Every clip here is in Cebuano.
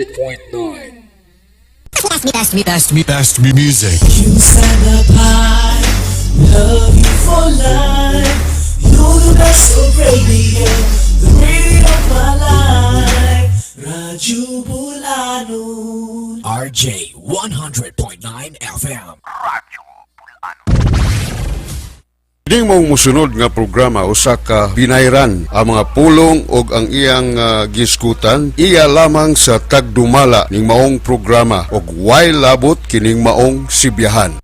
100.9. Best, best, best music. You said the pie, love you for life. You're the best of radio, the radio of my life. Radyo Bulanon. RJ 100.9 FM. Kining maong mosunod nga programa usa ka binayran ang mga pulong og ang iyang giskutan iya lamang sa tagdumala ning maong programa og way labot kining maong sibyahan.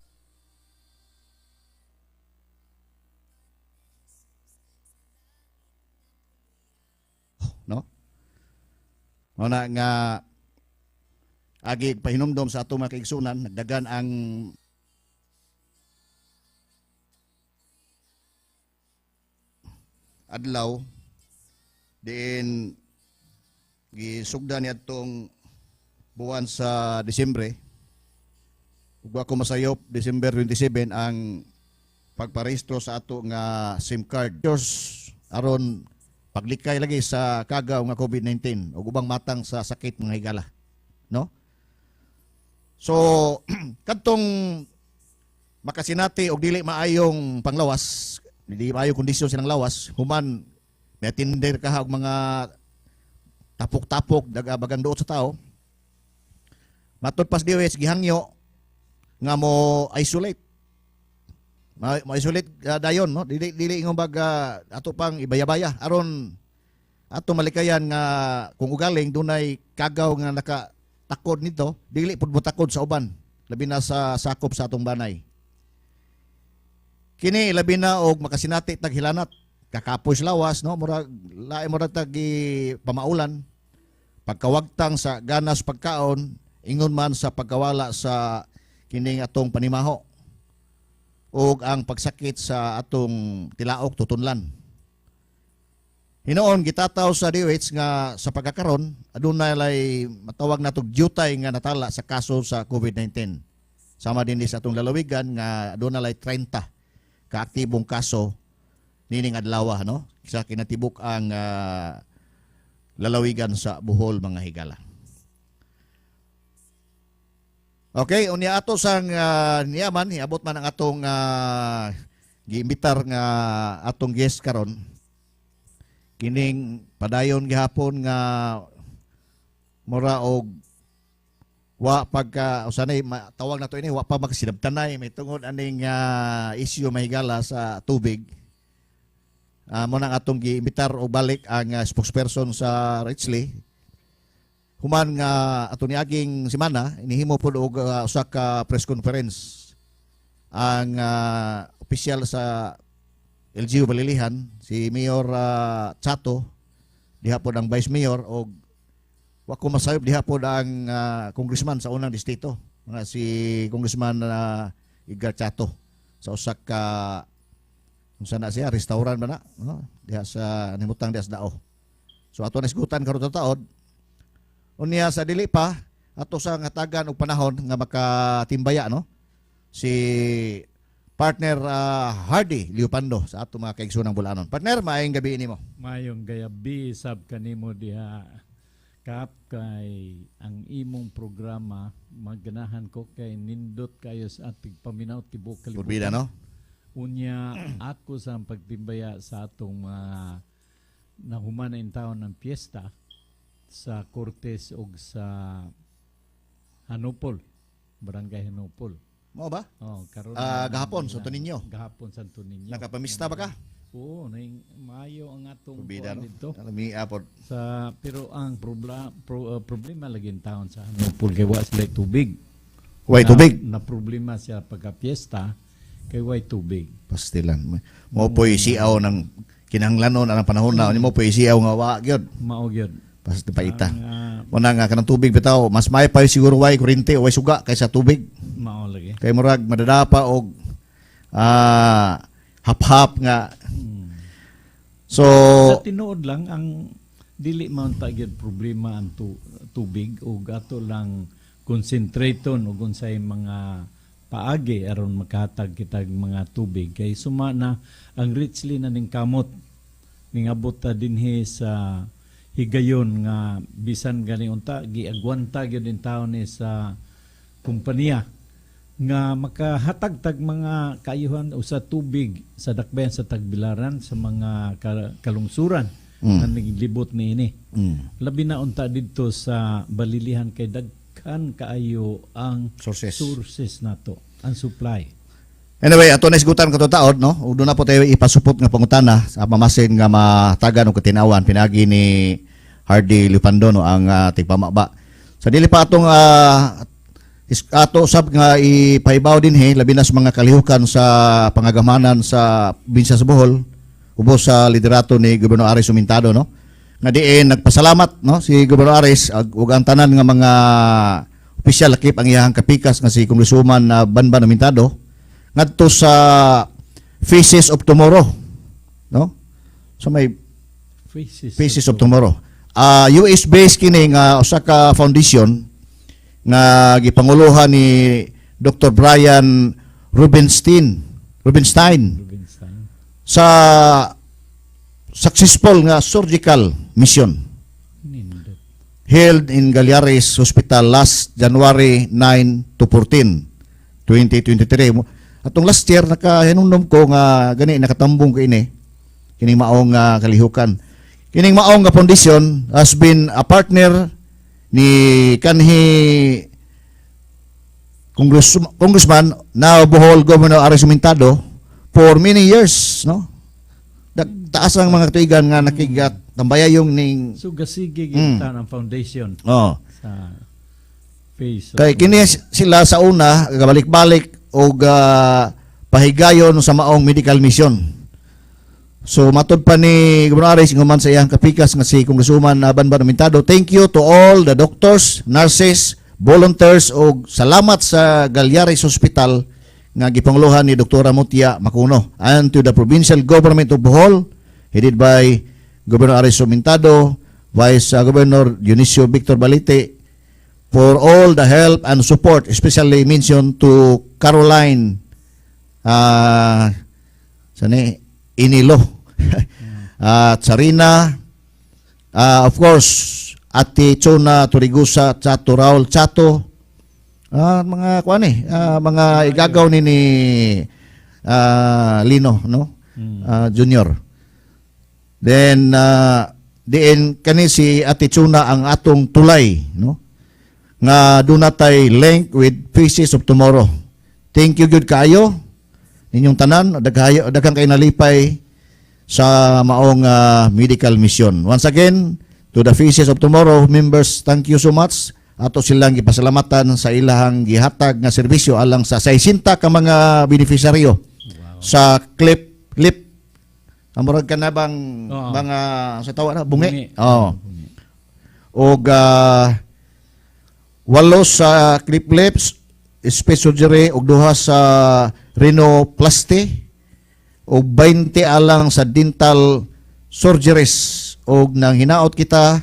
No? Mao na nga agi pahinumdom sa atong mga kaigsunan, nagdagan ang adlaw diin gisugda ni atong buwan sa Disyembre. Ug ako masayop, December 27 ang pagparehistro sa ato nga SIM card. Diyos, aron paglikay lagi sa kagaw nga COVID-19 ug ubang matang sa sakit, mga higala, no? So kadtong makasinati og dili maayong panglawas, dili maayong kondisyon silang lawas, human may tinder ka og mga tapok-tapok, dagabagang duot sa tao. Matud pas DOH gihangyo nga mo isolate. Ma-isolate dayon, no? Dili dili ingon baga ato pang ibayabaya aron ato malikayan nga kung ugaling dunay kagaw nga nakatakod nito, dili pud motakod sa uban, labi na sa sakop sa atong banay. Kini labi na og makasinati tag hilanat, kakapoy sa lawas, no? Murag lain, murag tag pamaulan, pagkawagtang sa ganas pagkaon, ingon man sa pagkawala sa kining atong panimaho ug ang pagsakit sa atong tilaok tutunlan. Hinoon gitataw sa DOH nga sa pagkakaron adunay lay matawag natog jutay nga natala sa kaso sa COVID-19. Sama din sa atong lalawigan nga adunay lay 30 ka aktibong kaso nining adlaw, no, sa kinatibuk ang lalawigan sa Bohol, mga higala. Okay, unya ato sang niyaman hiabot man ang atong giimbitar nga atong guest karon. Kining padayon gihapon nga mura og wa pagka usanay tawag na to ini, wa pa magsinabtanay may tungod aning issue, mahigala, sa tubig. Mo nang atong giimbitar og balik ang spokesperson sa Richley human nga ato niaging semana inihimo pod og usa ka press conference ang opisyal sa LGU Balilihan, si Mayor Chato, diha pod ang Vice Mayor og wa ko masayop diha pod ang congressman sa unang distrito nga si Congressman Edgar Chato sa usa ka unsa na siya, restaurant ba na, no? Diha sa nimutang diha sa Dao. So ato na karon taod. Unya sa dili pa ato sa ngatagan og panahon nga makatimbaya, no, si partner Hardy Leopando sa ato mga kaigsoonang Bulanon. Partner, maayong gabi nimo. Mayong gabi sab kanimo diha, Kap, kay ang imong programa maganahan ko kay nindot kayo sa ating paminaw tibok kalibutan. Purbida, no? Unya ako sa pagtimbaya sa atong mga nahuman na taon ng piyesta sa Cortes ug sa Hanupol, Barangay Hanupol. Mao ba? Oh, karon Gahapon, Santo Niño. Gahapon, Santo Niño. Nakapamista ba ka? Oo, naing maayo ang atong Purbida, kuan no? didto. Alami apod. Sa pero ang problema lagi in taon sa Hanupol kay wa sila tubig. Way tubig. Na problema siya pagka piyesta kay way tubig. Pastilan. Mao po'y siaw ng kinahanglanon ang panahon na mo po'y siaw nga wa gyud. Mao gyud. Pasti paita. Ang, Muna nga kanang tubig bitaw, mas may pa siguro way kuryente o way suga kaysa tubig. Mao lagi. Kay murag madadapa og hap-hap nga. So Sa tinuod lang ang dili man ta gyud problema ang tubig ug ato lang konsentraton og unsay mga paagi aron makahatag kitag mga tubig kay suma na ang Richly na ning kamot ningabot ta dinhi sa higayon nga bisan gani unta giagwanta gyud in taon ni sa kompanya nga makahatag tag mga kaayuhan o sa tubig sa dakbayan sa Tagbilaran, sa mga kalungsuran nga naglibot niini. Labi na unta didto sa Balilihan kay daghan kaayo ang sources. Sources nato, ang supply. Anyway, ato na isgutan kato taod, no? Ug doon na po tayo ipasupot nga pangutana sa mamasin nga matagan og katinawan pinagi ni Hardy Lupando, no, ang tigpamaba. Sa dili pa atong ato sab nga ipahibaw dinhi, labi na sa mga kalihukan sa pangagamanan sa probinsya sa Bohol ubos sa liderato ni Gobernador Aris Sumintado, no, nga diin nagpasalamat, no, si Gobernador Aris ug ang tanan nga mga opisyal lakip ang iyang kapikas nga si Congresswoman na Banban Sumintado ngadto sa Faces of Tomorrow, no, so may Faces, Faces of Tomorrow. US based kini nga usa ka foundation nga gipanguluhan ni Dr. Brian Rubenstein Rubenstein Rubenstein. Sa successful nga surgical mission Nindot. Held in Gallares Hospital last January 9 to 14, 2023. Atong last year nakahinumdum ko nga gani nakatambong ko ini kining maong kalihukan. Kining maong nga foundation has been a partner ni kanhi Congressman, now Bohol Governor Aris Sumintado, for many years, no? Taas ang mga tuigan nga nakigat tambayayong ning So gasige gyud ang foundation sa Face of Kay kini sila sa una gabalik-balik og pahigayon sa maong medical mission. So matod pa ni Gobernador Aris nguman sa iyang kapikas nga si Congresswoman Banban Mintado, thank you to all the doctors, nurses, volunteers og salamat sa Gallares Hospital nga gipanguluhan ni Dr. Mutia Macuno and to the provincial government of Bohol headed by Governor Aris Sumintado, Vice Governor Dionisio Victor Balite, for all the help and support, especially mention to Caroline sani Inilo at Sarina, of course, Ate Chona Torigusa Chato, Raul Chato, mga kuan eh, mga igagaw ni Lino, no, Junior. Then diin kani si Ate Chona ang atong tulay, no, nga duna tay link with Faces of Tomorrow. Thank you good kaayo ninyong tanan, daghayo daghang kay nalipay sa maong medical mission. Once again, to the Faces of Tomorrow members, thank you so much. Ato silang gipasalamatan sa ilahang gihatag nga serbisyo alang sa 60 ka mga beneficiaryo sa cleft lip. Ang murag ka na bang mga sa tawa na bungi. Bungi. Oo. Og walo sa cleft lips, space surgery og duha sa rhinoplasty og 20 alang sa dental surgeries og nang hinaot kita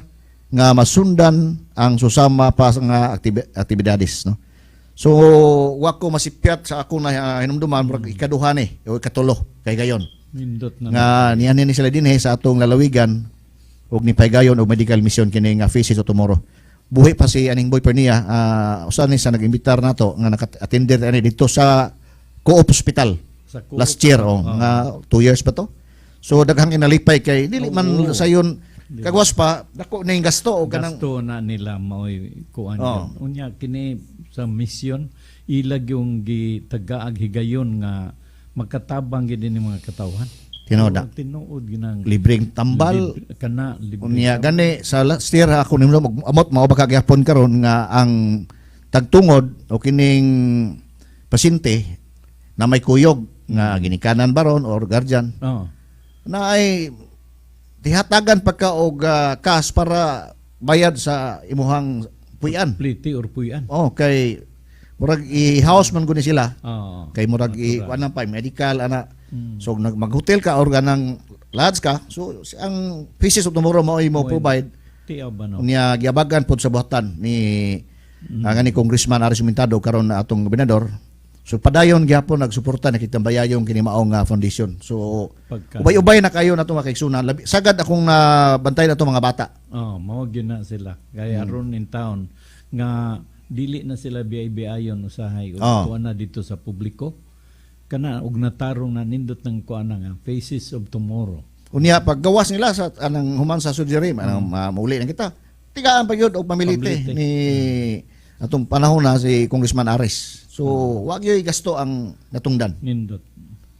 nga masundan ang susama pa nga aktibidades, no. So wa ko masipyat sa ako na hinumduman, murag ikaduha ni o ikatulo kay gayon Nindot na. Nga niyan ni sila dinhi sa atong lalawigan og ni paygayon og medical mission kini nga Faces of Tomorrow. Buhi pa si aning Boy Pernia, usa ni sa nag-imbitar nato nga naka-attender ani dito sa Co-op Hospital Sa Co-op. last year, oh, nga 2 years pa to. So daghang inalipay kay dili man sayon kagwas pa dako ning gasto og kanang Gasto na nila maoy kuan yun. Unya kini sa mission ilag yung gitagaag higayon nga makatabang gid ni mga katawhan. Tinuod na. Oo, tinuod ginang Libreng tambal. Libre, kana libre. Unya gani sa last year ako nimo amot mao ba kagihapon karon nga ang tagtungod o kining pasyente na may kuyog nga ginikanan baron or guardian na ay tihatagan pagka og cash para bayad sa imuhang puy-an. Pliti or puy-an. Oh, kay murag i-house man guni sila. Kay murag i Natural. kuan pa medical ana. So nag mag-hotel ka or ganang lodge ka. So ang Faces of Tomorrow mao mo provide. Tiyaw ba, no? Unya giabagan pod sa buhatan ni ang ni Congressman Aris Sumintado karon na atong gobernador. So padayon gyapon nagsuporta na kitang bayayong kini maong foundation. So ubay-ubay na kayo na mga kaigsunan. Sagad akong nabantay na to mga bata. Oh, mao gyud na sila. Kaya aron in town nga dili na sila BIBI usahay ug kuan na dito sa publiko. Kana og natarong na nindot ng kuan na nga Faces of Tomorrow. Unya paggawas nila sa anang human sa surgery, anang mauli na kita. Tigaan pa gyud og pamilite Pamilite. ni atong panahon na si Congressman Ares. So wa gyud gasto ang natungdan. Nindot.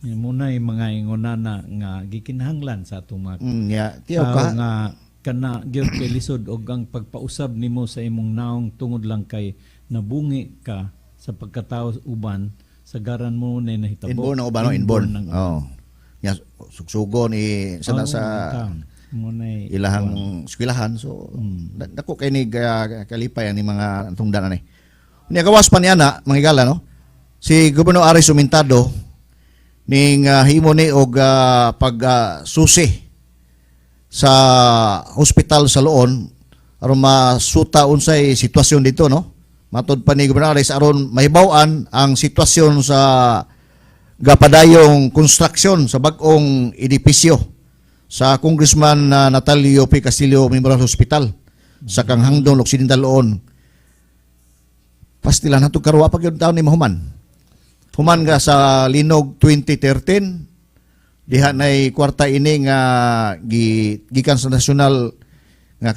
Muna yung mga ingonana nga gikinahanglan sa atong mga Ya, tiyaw ka. nga kana gyud kay lisod og ang pagpausab nimo sa imong naong tungod lang kay nabungi ka sa pagkatao uban sagaran mo na nahitabo. Inborn ang uban, no? Inborn. ng Oh. Ya sugsugon i sa Oo, sa muna ilahang eskwelahan. So dako kay ni kalipay ani mga tungdan ani. Unya gawas pa niya na mga higala, no. Si Gobernador Aris Sumintado ning himo ni og pag susi sa hospital sa Loon aron masuta unsay sitwasyon dito, no. Matod pa ni Gobernador Aris aron mahibaw-an ang sitwasyon sa gapadayong construction sa bag-ong edipisyo sa Congressman Natalio P. Castillo Memorial Hospital sa Kanghangdon, Occidental Loon. Pastila na karwa pag yun taon ni mahuman. Human ka sa Linog 2013, diha nay kwarta ini nga gikan sa national nga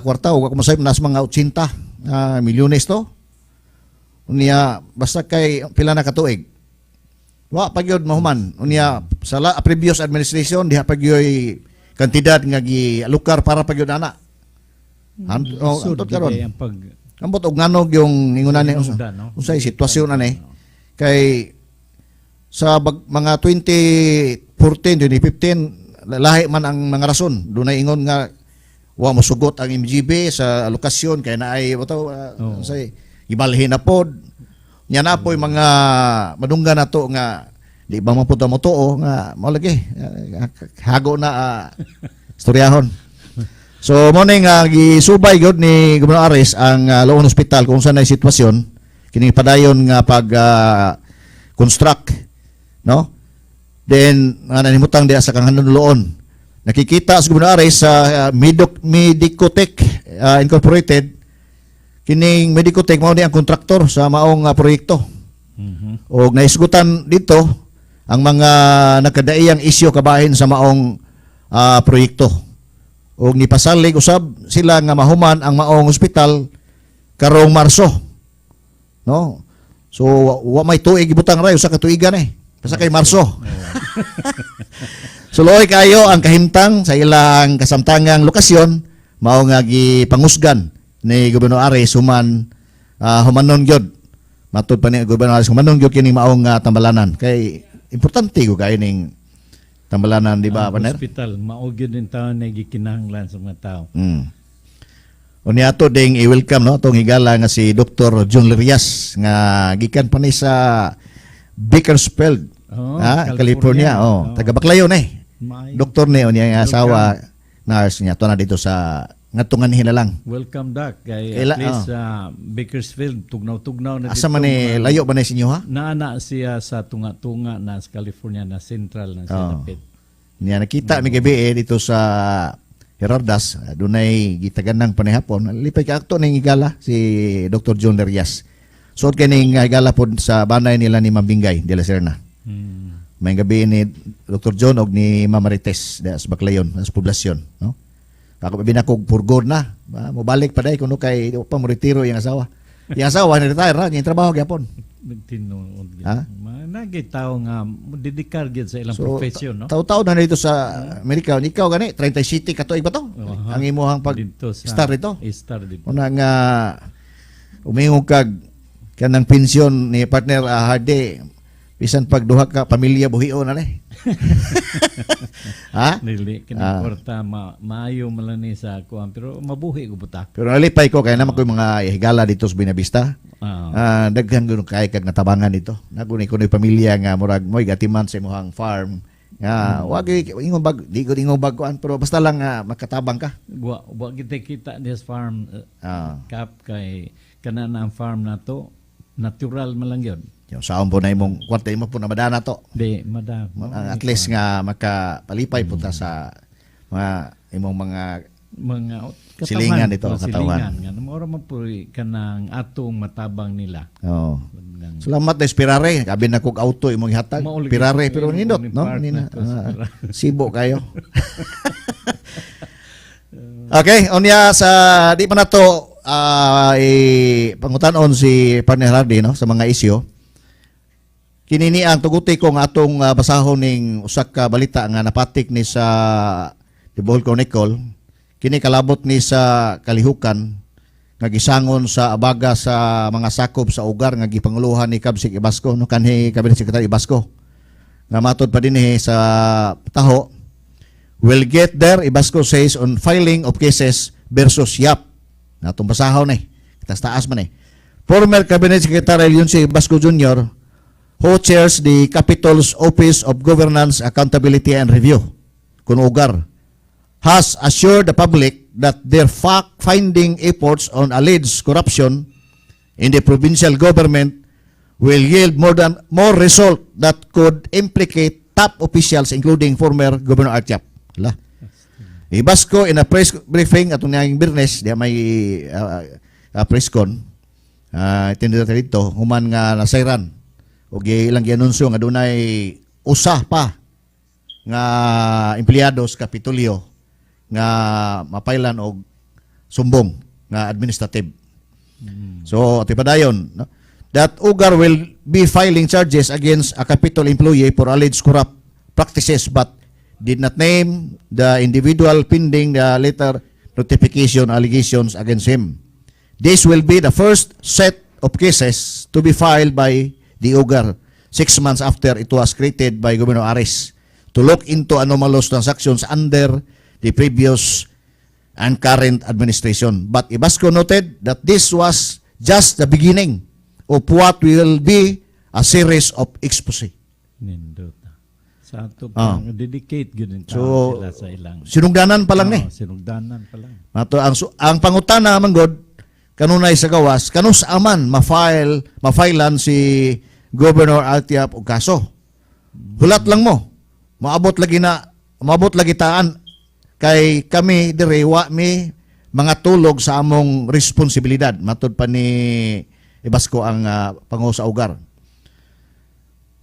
kwarta o ako masayop nas mga 80 milyones to. Unya basta kay pila na katuig. Wa pa gyud mahuman. Unya sa previous administration diha pa gyud kantidad nga gialokar para pa gyud ana. Oh, Lisod antod karon. gyud ang pag Ambot og nganog yung ingunan ni unsa Hinungdan, no? unsay sitwasyon ani kay sa mga 2014 2015 lahi man ang mga rason, dunay ingon nga wa mosugot ang MGB sa alokasyon kay naay bato unsay gibalhin na pod nya na po'y mga madunggan nato nga di ba man pud ta motuo nga mao lagi hago na istoryahon. So mo ning gisubay gyud ni Gobernador Aris ang Loon Hospital kung saan na sitwasyon kini padayon nga pag construct, no? Then nga nanimutang diha sa Kanghanon Loon. Nakikita sa Gobernador Aris sa Medicotech Incorporated. Kining Medicotech mao ni ang kontraktor sa maong proyekto. Og naisgutan dito ang mga nakadaiyang isyu kabahin sa maong proyekto. Og nipasalig usab sila nga mahuman ang maong ospital karong Marso. No? So wa may tuig ibutang rayo sa katuigan eh. Basta kay Marso. So luoy kayo ang kahimtang sa ilang kasamtangang lokasyon mao nga gipangusgan ni Gobernador Aris human humanon gyud. Matud pa ni Gobernador Aris humanon gyud kini maong tambalanan kay importante ko kayo ning tambalanan, di ba, Ang partner? hospital mao gyud in taon na gikinahanglan sa mga tao. Unya ato ding i-welcome, no, atong higala nga si Dr. John Lirias nga gikan pa ni sa Bakersfield, Oh, California. California. Oh, Oh. taga Baclayon eh. Maayo. Doktor ni unya nga asawa nurse niya to na dito sa ngadtong nila lang. Welcome Doc kay Kaila- at least sa Bakersfield tugnaw-tugnaw na Asa man ni layo ba na sa inyo ha? Naana siya sa tunga-tunga na sa California na central na siya dapit. Niya nakita mi gabi eh, dito sa Gerardas, dunay gitaganang panihapon. Lipay ka akto ning higala si Dr. John Lerias. Suot kay ning higala pod sa banay nila ni Ma'am Bingay de la Serna. May gabi ni Dr. John og ni Ma'am Marites diha sa Baclayon, sa poblasyon, no? Ako binakog purgod na. Mobalik pa day kuno kay di pa mo retiro iyang asawa. Iyang asawa ni retire ra, iyang trabaho gyapon. Tinuod gyud. Ha? Nagay tao nga dedikar gyud sa ilang profession, no? Taw-taw na dito sa Amerika. Ikaw gani 37 ka tuig ba to? Aha. Ang imuhang pag Dito sa start dito. Star dito. Una nga umingog kag kanang pensyon ni partner Hardy bisan pag duha ka pamilya buhion na ni. Ha? Dili kini kwarta maayo man lang ni sa kuan pero mabuhi ko buta. Pero nalipay ko kay naman ko yung mga higala dito sa Binavista. Daghan gyud kay kag natabangan dito. Naguni ko ni pamilya nga murag moy gatiman sa imong farm. Nga wag gyud ingon bag di ko ingon bag kuan pero basta lang nga makatabang ka. Wa kita kita this farm kap kay kana na ang farm nato Natural man lang yun. Yung saon po na imong kwarta imo po na madana to. Di, madam. At least nga makapalipay po ta sa mga imong mga Mga katawan. Silingan ito, O, katawan. silingan. Nga, mura man po kanang atong matabang nila. Oh. Nang- Salamat na Pirare. Kabi na kog auto imong ihatag. Maulig- Pirare pero imong nindot, no? part Nina, na to sa ah, Pirare. sibo kayo. Okay, unya sa di pa nato i pangutanon si Partner Hardy, no, sa mga isyu. Kinini ang tuguti ko nga atong basahon ning usa ka balita nga napatik ni sa The Bohol Chronicle. Kini kalabot ni sa kalihukan nga gisangon sa abaga sa mga sakop sa ugar nga gipanguluhan ni Cabsec Ibasco, no, kanhi Cabinet Secretary Ibasco, nga matod pa dinhi sa taho, "Will get there, Ibasco says on filing of cases versus Yap." Natong basahon eh. Taas taas man eh. Former Cabinet Secretary Leoncio Ibasco Jr., who chairs the Capitol's Office of Governance, Accountability and Review, kun ugar, has assured the public that their fact-finding efforts on alleged corruption in the provincial government will yield more result that could implicate top officials, including former Governor Arthur Yap. Hala. Ibasco, in a press briefing atong niaging Biyernes, di may press con itindi dito human nga nasayran og ilang gianunsyo nga dunay usa pa nga empleyado sa Kapitolyo nga mapailan og sumbong nga administrative. So, ati padayon, no, that Ugar will be filing charges against a Capitol employee for alleged corrupt practices but did not name the individual pending the later notification allegations against him. This will be the first set of cases to be filed by the Ugar 6 months after it was created by Governor Aris to look into anomalous transactions under the previous and current administration. But Ibasco noted that this was just the beginning of what will be a series of expose. Nindot. Sa ato pang dedicate gyud ni So, sila sa ilang. Sinugdanan pa lang ni. Oo, sinugdanan pa lang. Mato ang pangutana man god kanunay sa gawas kanus aman ma-file ma-filean si Governor Arthur Yap og kaso. Hulat lang mo. Maabot lagi na maabot lagi taan kay kami dire wa mi mga tulog sa among responsibilidad, matud pa ni Ibasco, ang pangulo sa ugar.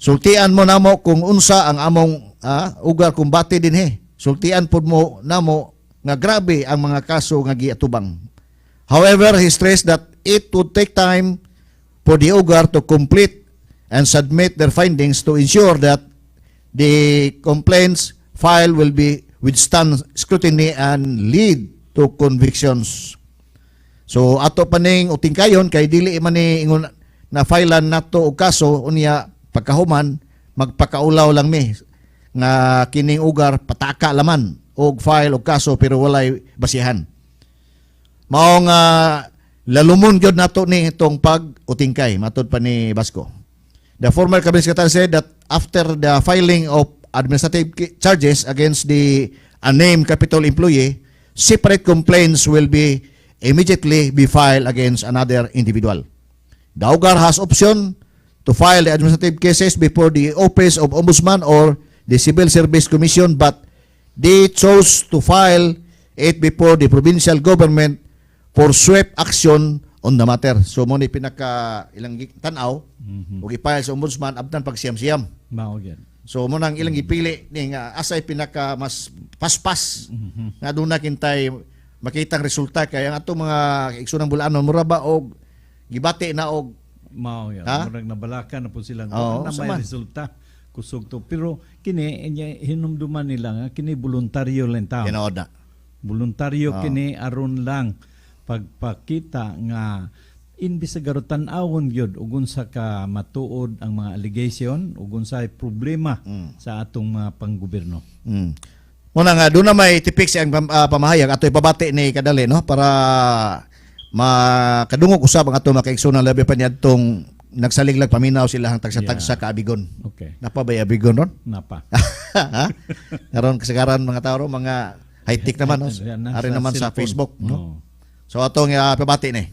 Sultian mo namo kung unsa ang among ugar kumbate dinhi. Sultian pud mo namo nga grabe ang mga kaso nga giatubang. However, he stressed that it would take time for the UGAR to complete and submit their findings to ensure that the complaints file will be withstand scrutiny and lead to convictions. So ato pa ning utingkayon kay dili man ni ingon na filean nato og kaso unya pagkahuman magpakaulaw lang mi nga kining ugar pataka laman og file og kaso pero walay basihan. Mao nga lalumon gyud nato ni itong pag-utingkay, matod pa ni Ibasco. The former cabinet secretary said that after the filing of administrative charges against the unnamed Capitol employee, separate complaints will be immediately be filed against another individual. The UGAR has option to file the administrative cases before the Office of Ombudsman or the Civil Service Commission, but they chose to file it before the provincial government for swift action on the matter. So mo ni pinaka ilang tan-aw ug i-file sa ombudsman abtan pag siyam-siyam. Mao gyud. So mo nang ilang gipili ni nga asay pinaka mas paspas nga doon na kintay makitang resulta kay ang atong mga igsoonang Bol-anon mura ba og gibati na og Mao gyud. Ha? Murag nabalaka na po sila. Oo, Na sa may man. resulta kusog to. Pero kini inya hinumduman nila nga kini voluntaryo lang tao. Tinuod na. Voluntaryo kini aron lang pagpakita nga imbis sa garo tan-awon gyud ug unsa ka matuod ang mga allegation ug unsay problema sa atong mga panggobyerno. Muna nga doon na may tipik siyang pamahayag ato ipabati ni kadali, no, para makadungog usab ang atong mga kaigsuonan, labi pa niadtong nagsaliglag paminaw sila ang tagsa-tagsa ka abigon. Okay. Napa ba abigon ron? Napa. Ha? Karon kasagaran mga tao ron, mga high-tech naman, no? Yan na, Ari naman sa cellphone. Facebook, no? Oo. So atong pabati ni.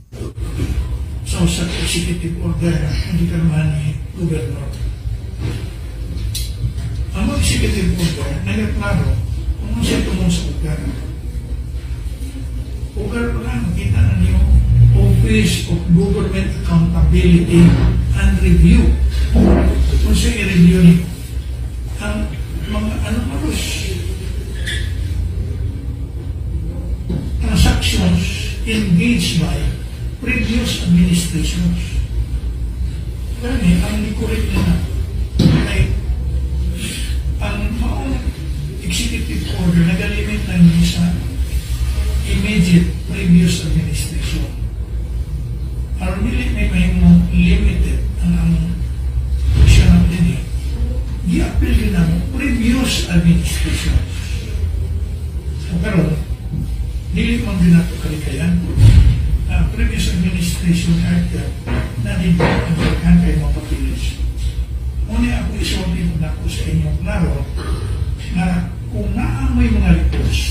Sa usa ka executive order ang gipirmahan ni Governor. Ang executive order, nagaklaro kung ano siya tumong sa UGAR. UGAR pa lang, kita na niyo, Office of Government Accountability and Review. Kung siya i-review niyo, ang mga anomalous transactions engaged by previous administrations. Gani, ang correct nila ay ang maong executive order nagalimit lang niya sa immediate previous administration. Aron dili may mahimong limited ang siya na din eh. Gi-appeal din ang previous administration. So karon, dili man din nato kalikayan. Ang previous administration after na dito ang daghan kay mga papilis. Ngunit ako isulti ko na ko sa inyo klaro na kung naa may mga reports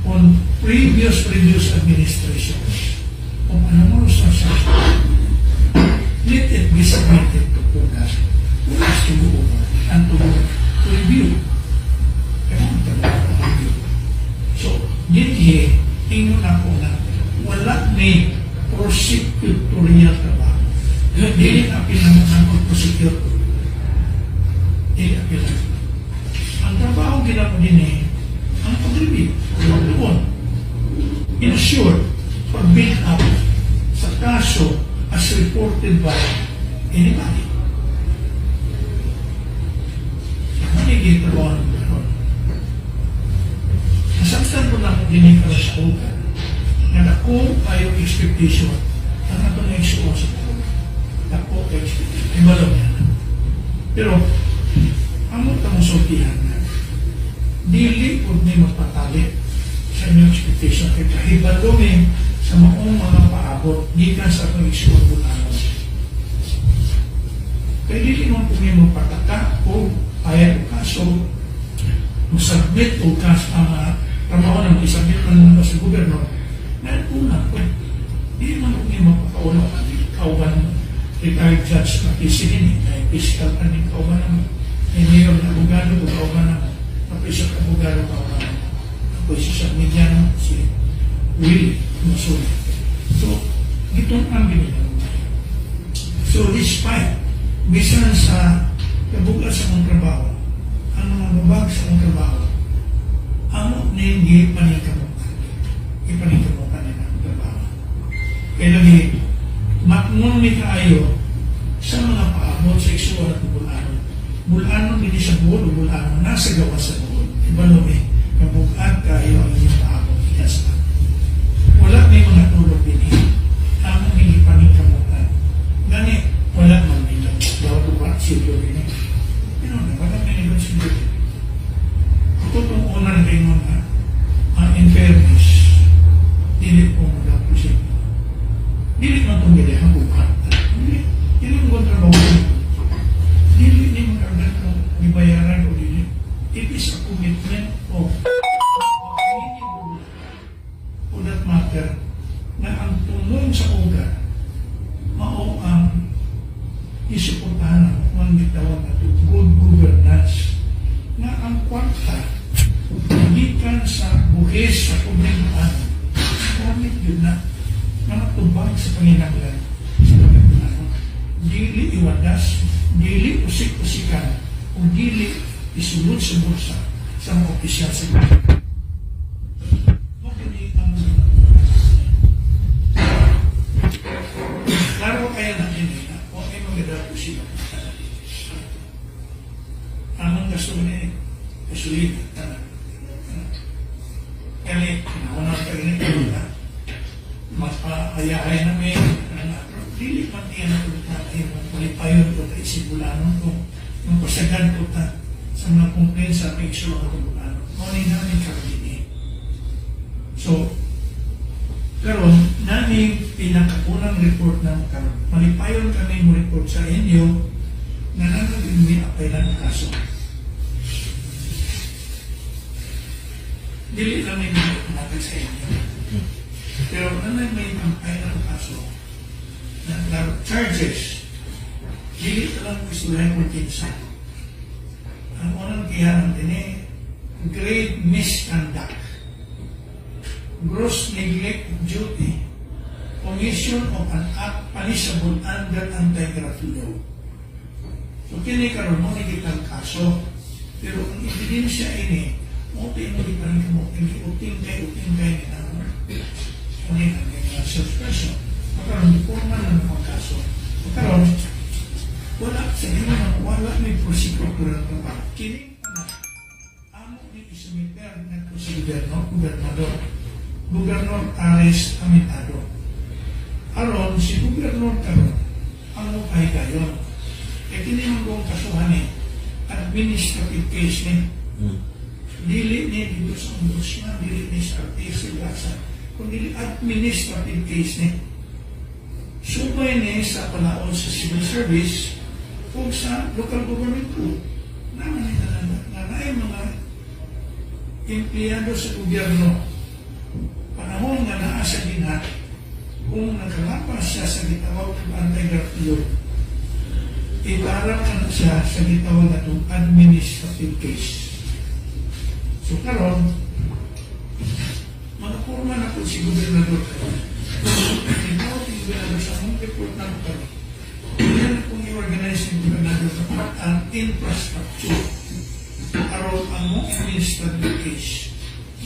on previous previous administrations kung ano mo sa let it be submitted to PUGAS for us to go over and to go to review. Kaya ang trabaho ng review. So, dinhi, ingon ako na wala ni prosecutorial trabaho. Dili na pinangunan og prosecute. Dili apil. Ang trabaho ginamo din ang pag-review, pagtuon. In short, pag-build up sa kaso as reported by anybody. Manigay trabaho ng karon. Nasabtan ko na ako din karon sa ugan nga dako kayo expectation ang atong igsuon sa Bohol. Dako kayo expectation. Ay balaw niya na. Pero, amo ta mo sultihan na dili pud ni magpatali sa inyong expectation kay kahibalo mi sa maong mga paabot gikan sa atong igsuon Bol-anon. Kay dili man po mi magpataka o ayat og kaso, mo-submit og kaso ang trabaho nang isubmit man nila sa gobyerno na una po. Dili man po mi magpakaulo kauban retired judge na PC din eh, na fiscal kaning kauban naman. May mayor na abogado ko kauban naman. Ako isa ka abogado kauban naman. Ako isa sa media no, si Willie Masuli. So, gitun-an gini. So, despite, bisan sa kabugat sa akong trabaho, ang mga babag sa akong trabaho, amo ning gipaningkamutan. Gipaningkamutan nila ang trabaho. Kaya lagi, matngon mi kaayo sa mga paabot sa igsuon at Bol-anon. Bol-anon dinhi sa Bohol o Bol-anon nasa gawas sa Bohol. Ibalo mi, kabugat kaayo ang inyong paabot. Yes, wala may mga tulog din eh. Amo ning gipaningkamutan. Gani, wala man nila. Daw ko pa silyo din eh. Pero na, wala may nila silyo din. Ako itong una na kayo na, in fairness, dili ko magapo siya. Dili man itong gili, habuhat. Dili, dili mo kong trabaho. Dili ni magkagan kung gibayaran o dili. It is a commitment of many, for that matter, na ang tumong sa ugat, mao ang isuportahan ang gitawag nato good governance nga ang kwarta gikan sa buhis sa publiko gamit yun na nga matubag sa panginahanglan sa pagkatao. Dili iwadas, dili usik-usikan, o dili isulod sa bulsa sa mga opisyal sa gobyerno. Mao kini ang klaro kaya na ini na kung ay maganda po sila. Among gasolina, gasolina, tanan. Kaya, nauna pa rin ito na mapahayahay namin, dili man niya na ulit natin, malipayon ko tayo sigulano ko, mapasagan ko ta sa mga complaints sa picture ko Bol-anon. Mao namin karon din. So, karon nami pinakaunang report na karon. Malipayon kami mo report sa inyo na nanagin mi apailan kaso. Dili lang may natin sa inyo. Pero nanay may ampay ng kaso. Charges. Dili ta lang istoryahan kung kinsa. Ang unang gihanan dinhi, grave misconduct, gross neglect of duty, commission of an act punishable under anti-graft law. So kini karon mo ni kitang kaso, pero ang ebidensya ini mo mo di pa rin mo uting kay ni na uni ang mga salesperson. Makaroon, formal na naman kaso. Makaroon, wala sa inyo na wala may prosecutor na trabaho. Kini na amo ni isumiter ngadto sa gobyerno, gobernador. Gobernador Aris Amentado. Aron, si gobernador karon ang mo pahigayon. E kini man kong kasuhan ni administrative case ni. Dili ni dito sa ombudsman, dili ni sa RTC Lasa, kundi administrative case ni. Subay ni sa palaod sa civil service o sa local government code. Naman ni tanan nga naay mga empleyado sa gobyerno panahon nga naa sa ginhat, kung nakalapas siya sa gitawag og anti-graft law, itarap na siya sa gitawag na itong administrative case. So karon, mga porma na po si gobernador karon. Tinawag si gobernador sa among report na karon. Yan kung i-organize ni gobernador sa part ang infrastructure aron ang mong administrative case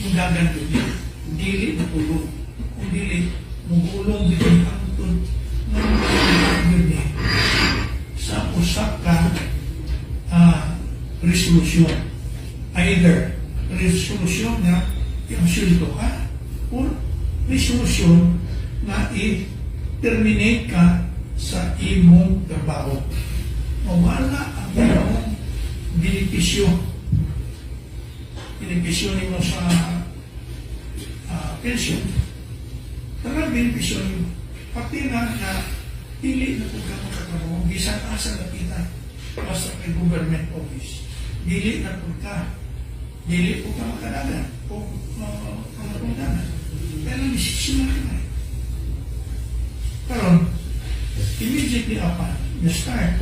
mudagan yun niya. Dili na pulong. Kung dili, mugulong din ang tun yun niya sa usa ka resolusyon. Either resolusyon nga i-absuelto ka or resolusyon na i-terminate ka sa imong trabaho. Mawala ang imong benepisyo. Benepisyo nimo sa pension. Tanang benepisyo nimo. Pati na na dili na kung ka makatrabaho, bisan asa na kita, basta kay government office. Dili na kung ka, dili po ka makadagan o uh, pero desisyon na ka. Karon, immediately upon the start,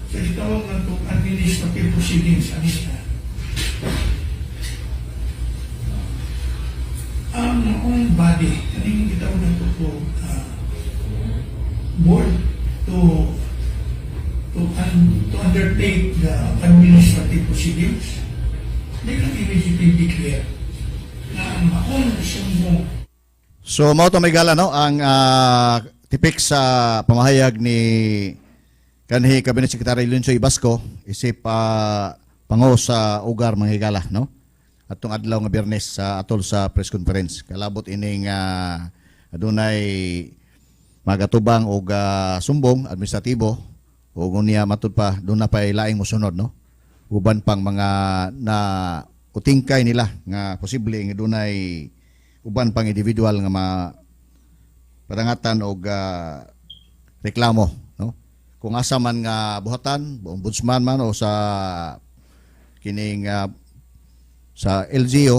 sa gitawag ng itong administrative proceedings, anita, ang maong body, kaning gitawag ng ito board to undertake the administrative proceedings, they can immediately declare na ang maong sumbong. So mao to, mga higala, no, ang tipik sa pamahayag ni kanhi Cabinet Secretary Leoncio Ibasco isip pango sa UGAR, mga higala, no, atong adlaw nga Biyernes sa atol sa press conference kalabot ining adunay magatubang og sumbong administratibo ug unya matud pa duna pa laing mosunod, no, uban pang mga na utingkay nila nga posible nga dunay uban pang individual nga ma padangatan og reklamo, no, kung asa man nga buhatan, ombudsman man o sa kining sa LGU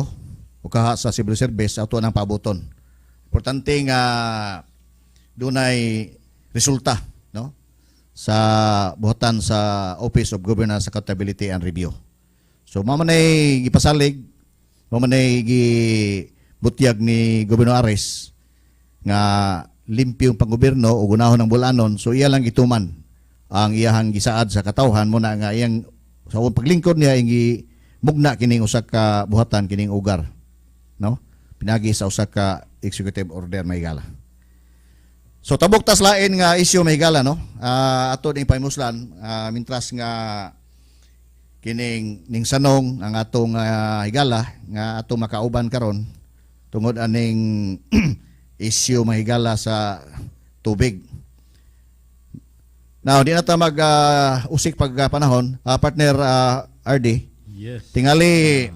o kaha sa civil service, ato nang paabuton. Importante nga dunay resulta, no, sa buhatan sa Office of Governance, Accountability and Review. So mao man ay gipasalig, mao man ay gibutyag ni Gobernador Aris nga limpyong panggobyerno o gunahon ng bulanon. So iya lang gituman ang iyahang gisaad sa katawhan mo na nga iyang sa paglingkod niya ing mugna kining usa ka buhatan, kining UGAR, no, pinagi sa usa ka executive order, mga higala. So tabok tas lain nga isyu, mga higala, no, ato ning pahimuslan mintras nga kining ning sanong ang atong higala nga atong makauban karon tungod aning isyu, mga higala, sa tubig. Now, di na ta mag usik pag panahon, partner RD. Yes. Tingali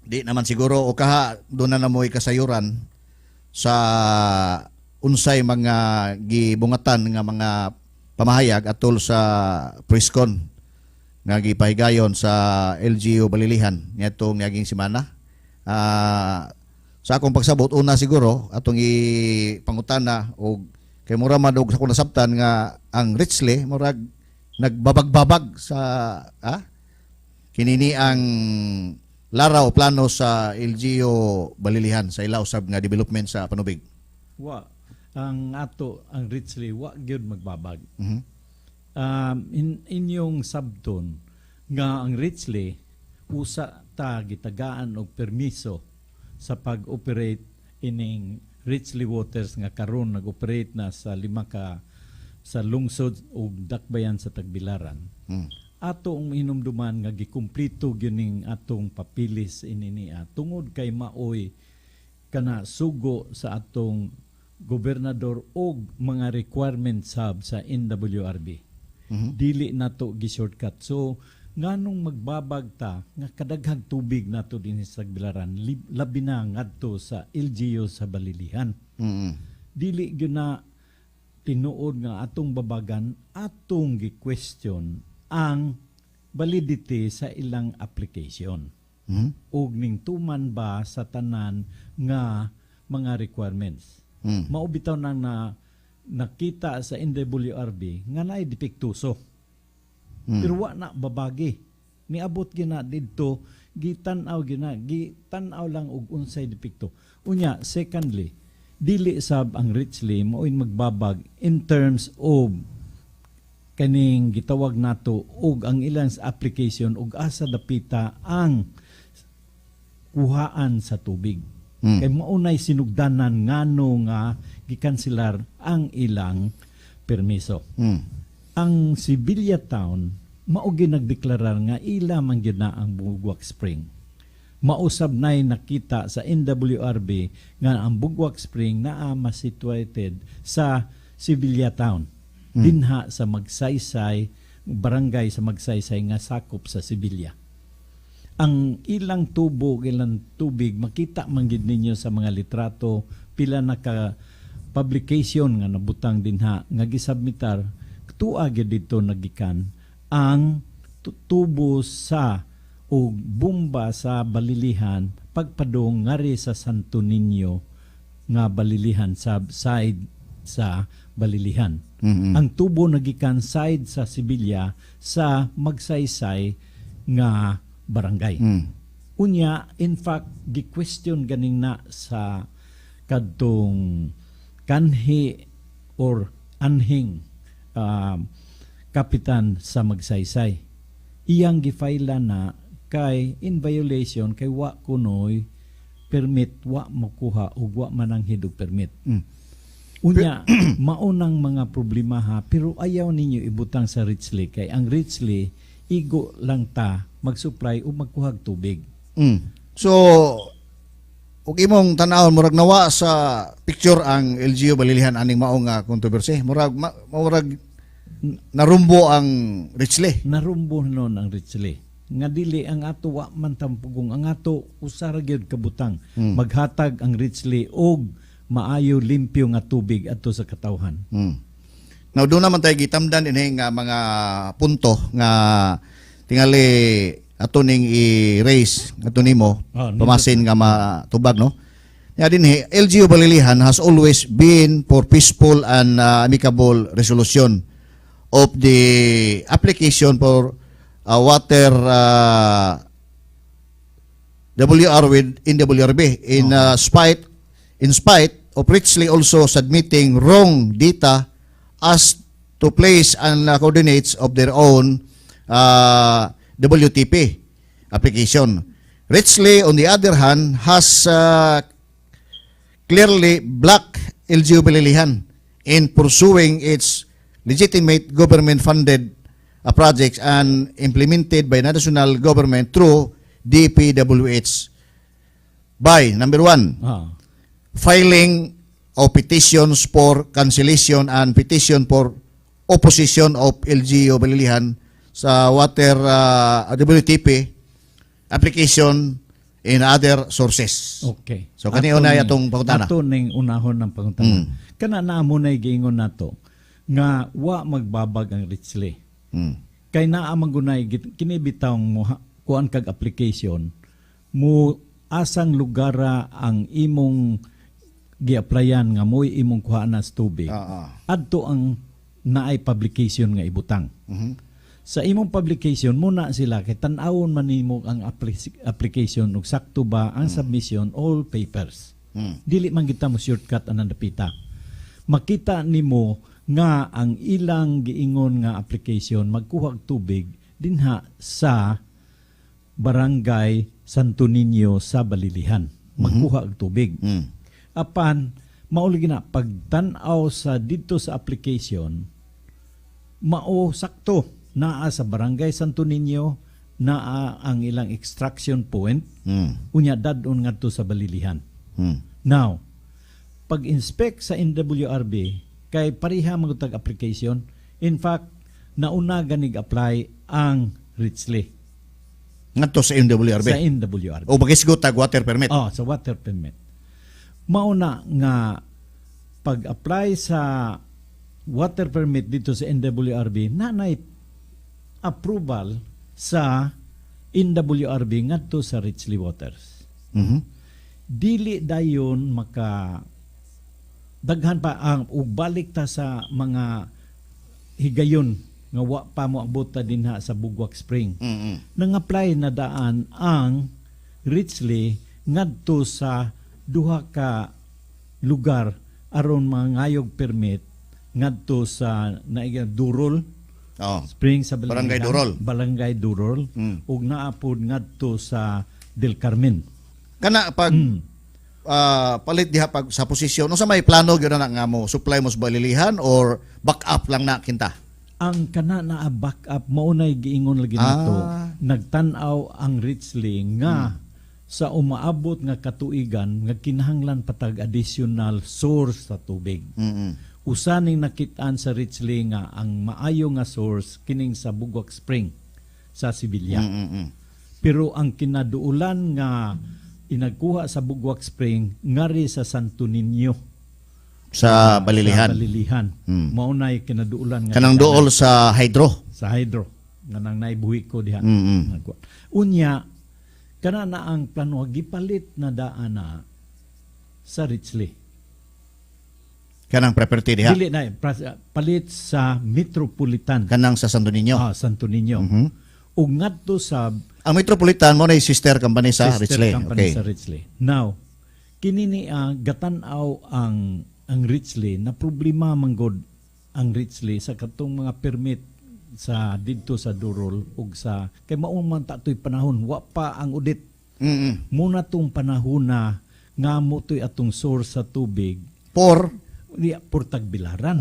di naman siguro o kaha doon na namoy kasayuran sa unsay mga gibungatan nga mga pamahayag atol sa presscon nga gipahigayon sa LGU Balilihan niadtong niaging semana. Sa akong pagsabot, una siguro atong ipangutana og Kay mura man og sa akong nasabtan nga ang Richley murag nagbabag-babag sa kinini ang laraw plano sa LGU Balilihan sa ila usab nga development sa panubig. Wa ang ato, ang Richley wa gyud magbabag. In inyong sabton nga ang Richley usa ta gitagaan og permiso sa pag-operate ining Richley Waters nga karon nag-operate na sa lima ka sa lungsod ug dakbayan sa Tagbilaran. Ato ang hinumduman nga gikumplito gyud ning atong papilis ini niya tungod kay maoy kana sugo sa atong gobernador og mga requirements sab sa NWRB. Dili nato gi-shortcut. So nganong magbabag ta nga kadaghang tubig nato dinhi sa Tagbilaran, labi na ngadto sa LGU sa Balilihan. Dili gyud na tinuod nga atong babagan, atong gi-question ang validity sa ilang application. Ug ning tuman ba sa tanan nga mga requirements. Mao bitaw nang na nakita sa NWRB nga naay depektuso. Pero wa na babagi. Niabot gina didto, gitan-aw gina, gitan-aw lang og unsay depekto. Unya, secondly, dili sab ang Richley mao'y magbabag in terms of kaning gitawag nato og ang ilang application og asa dapita ang kuhaan sa tubig. Kay maunay sinugdanan ngano nga gikanselar ang ilang permiso. Ang Sevilla Town mao gyud nagdeklarar nga ila man gyud na ang Bugwak Spring. Mausab nay nakita sa NWRB nga ang Bugwak Spring naa situated sa Sevilla Town. Dinha sa Magsaysay, barangay sa Magsaysay nga sakop sa Sevilla. Ang ilang tubo, ilang tubig, makita man gid ninyo sa mga litrato, pila na ka publication nga nabutang dinha nga gisubmitar, tuwa gyud dito nagikan ang tubo sa o bomba sa Balilihan pagpadong ngari sa Santo Niño nga Balilihan sa side sa Balilihan. Ang tubo nagikan side sa Sevilla sa Magsaysay nga barangay. Unya, in fact, gi-question ganing na sa kadtong kanhi or anhing kapitan sa Magsaysay. Iyang gifaila na kay in violation kay wa kunoy permit, wa makuha ug wa mananghid og permit. Unya, maunang mga problema ha, pero ayaw ninyo ibutang sa Richley kay ang Richley igo lang ta mag-supply o magkuhag tubig. So, ug imong tan-awon, murag nawa sa picture ang LGU Balilihan aning mao nga controversy. Murag narumbo ang Richley. Narumbo noon ang Richley. Nga dili ang ato, wa man tampugong ang ato, usa ra gyud kabutang. Maghatag ang Richley og maayo, limpyo nga tubig adto sa katawhan. Now doon naman tayo gitamdan dinhi nga mga punto nga tingali ato ning i-raise ato nimo pamasin nga matubag, no. Ya dinhi, LGU Balilihan has always been for peaceful and amicable resolution of the application for water WR with NWRB in spite of Richley also submitting wrong data as to place and coordinates of their own WTP application. Richley, on the other hand, has clearly blocked LGU Balilihan in pursuing its legitimate government-funded projects and implemented by national government through DPWH by, number one, filing of petitions for cancellation and petition for opposition of LGU Balilihan sa water WTP application in other sources. Okay. So, kani Ato unay ning- atong pangutana. Ato ning unahon ng pangutana. Kana na mo nay giingon nato nga wa magbabag ang Richley. Kay naa man gunay kini bitawng mo kuan kag application mo, asang lugara ang imong gi-applyan nga mo'y imong kuhaan sa tubig, adto ang naay publication nga ibutang. Sa imong publication muna sila kay tan-awon man nimo ang application ug sakto ba ang submission, all papers. Dili man kita mo shortcut anang dapita. Makita nimo nga ang ilang giingon nga application magkuha og tubig dinha sa Barangay Santo Niño sa Balilihan. Magkuha og tubig. Apan mao lagi na pagtan-aw sa didto sa application, mao sakto naa sa Barangay Santo Niño naa ang ilang extraction point, unya dadon ngadto sa Balilihan. Now, pag-inspect sa NWRB kay pareha man tag application. In fact, nauna ganig apply ang Richley Ngadto sa MWRB. Sa NWRB. O magisgot tag water permit. Oh, sa water permit. Mauna nga pag-apply sa water permit dito sa NWRB, nanay approval sa NWRB ngadto sa Richley Waters. Dili dayon maka daghan pa ang ug balik ta sa mga higayon nga wa pa mo abot ta dinha sa Bugwak Spring. Nang-apply na daan ang Richley ngadto sa duha ka lugar aron mangayog permit ngadto sa naiga Durol Spring sa Balilihan, Barangay Durol. Barangay Durol ug naa pod ngadto sa Del Carmen. Kana pag palit diha pag sa posisyon, unsa may plano gyud na nga mo supply mo sa Balilihan or back up lang na kinta? Ang kana na back up, mao nay giingon lagi nato. Nagtan-aw ang Richley nga sa umaabot nga katuigan nga kinahanglan patag additional source sa tubig. Usa ning nakit-an sa Richley nga ang maayo nga source kining sa Bugwak Spring sa Sevilla. Pero ang kinaduulan nga inagkuha sa Bugwak Spring ngari sa Santo Niño Sa Balilihan. Sa Balilihan. Mao nay kinaduulan nga Kanang dool sa hydro. Sa hydro nga nang naibuhi ko diha. Nagkuha. Unya kana na ang plano gipalit na daan na sa Richley. Kanang property diha. Dili na palit sa Metropolitan. Kanang sa Santo Niño. Ah, Santo Niño. Ug ngadto sa Ang Metropolitan mo na sister company sa sister Richley. Company Okay. sa Richley. Now, kini ni gatan-aw ang Richley na problema manggod ang Richley sa katong mga permit sa didto sa Durol ug sa kay mao man ta to'y panahon wa pa ang audit. Muna tong panahon na nga mo to'y atong source sa tubig For di por Tagbilaran.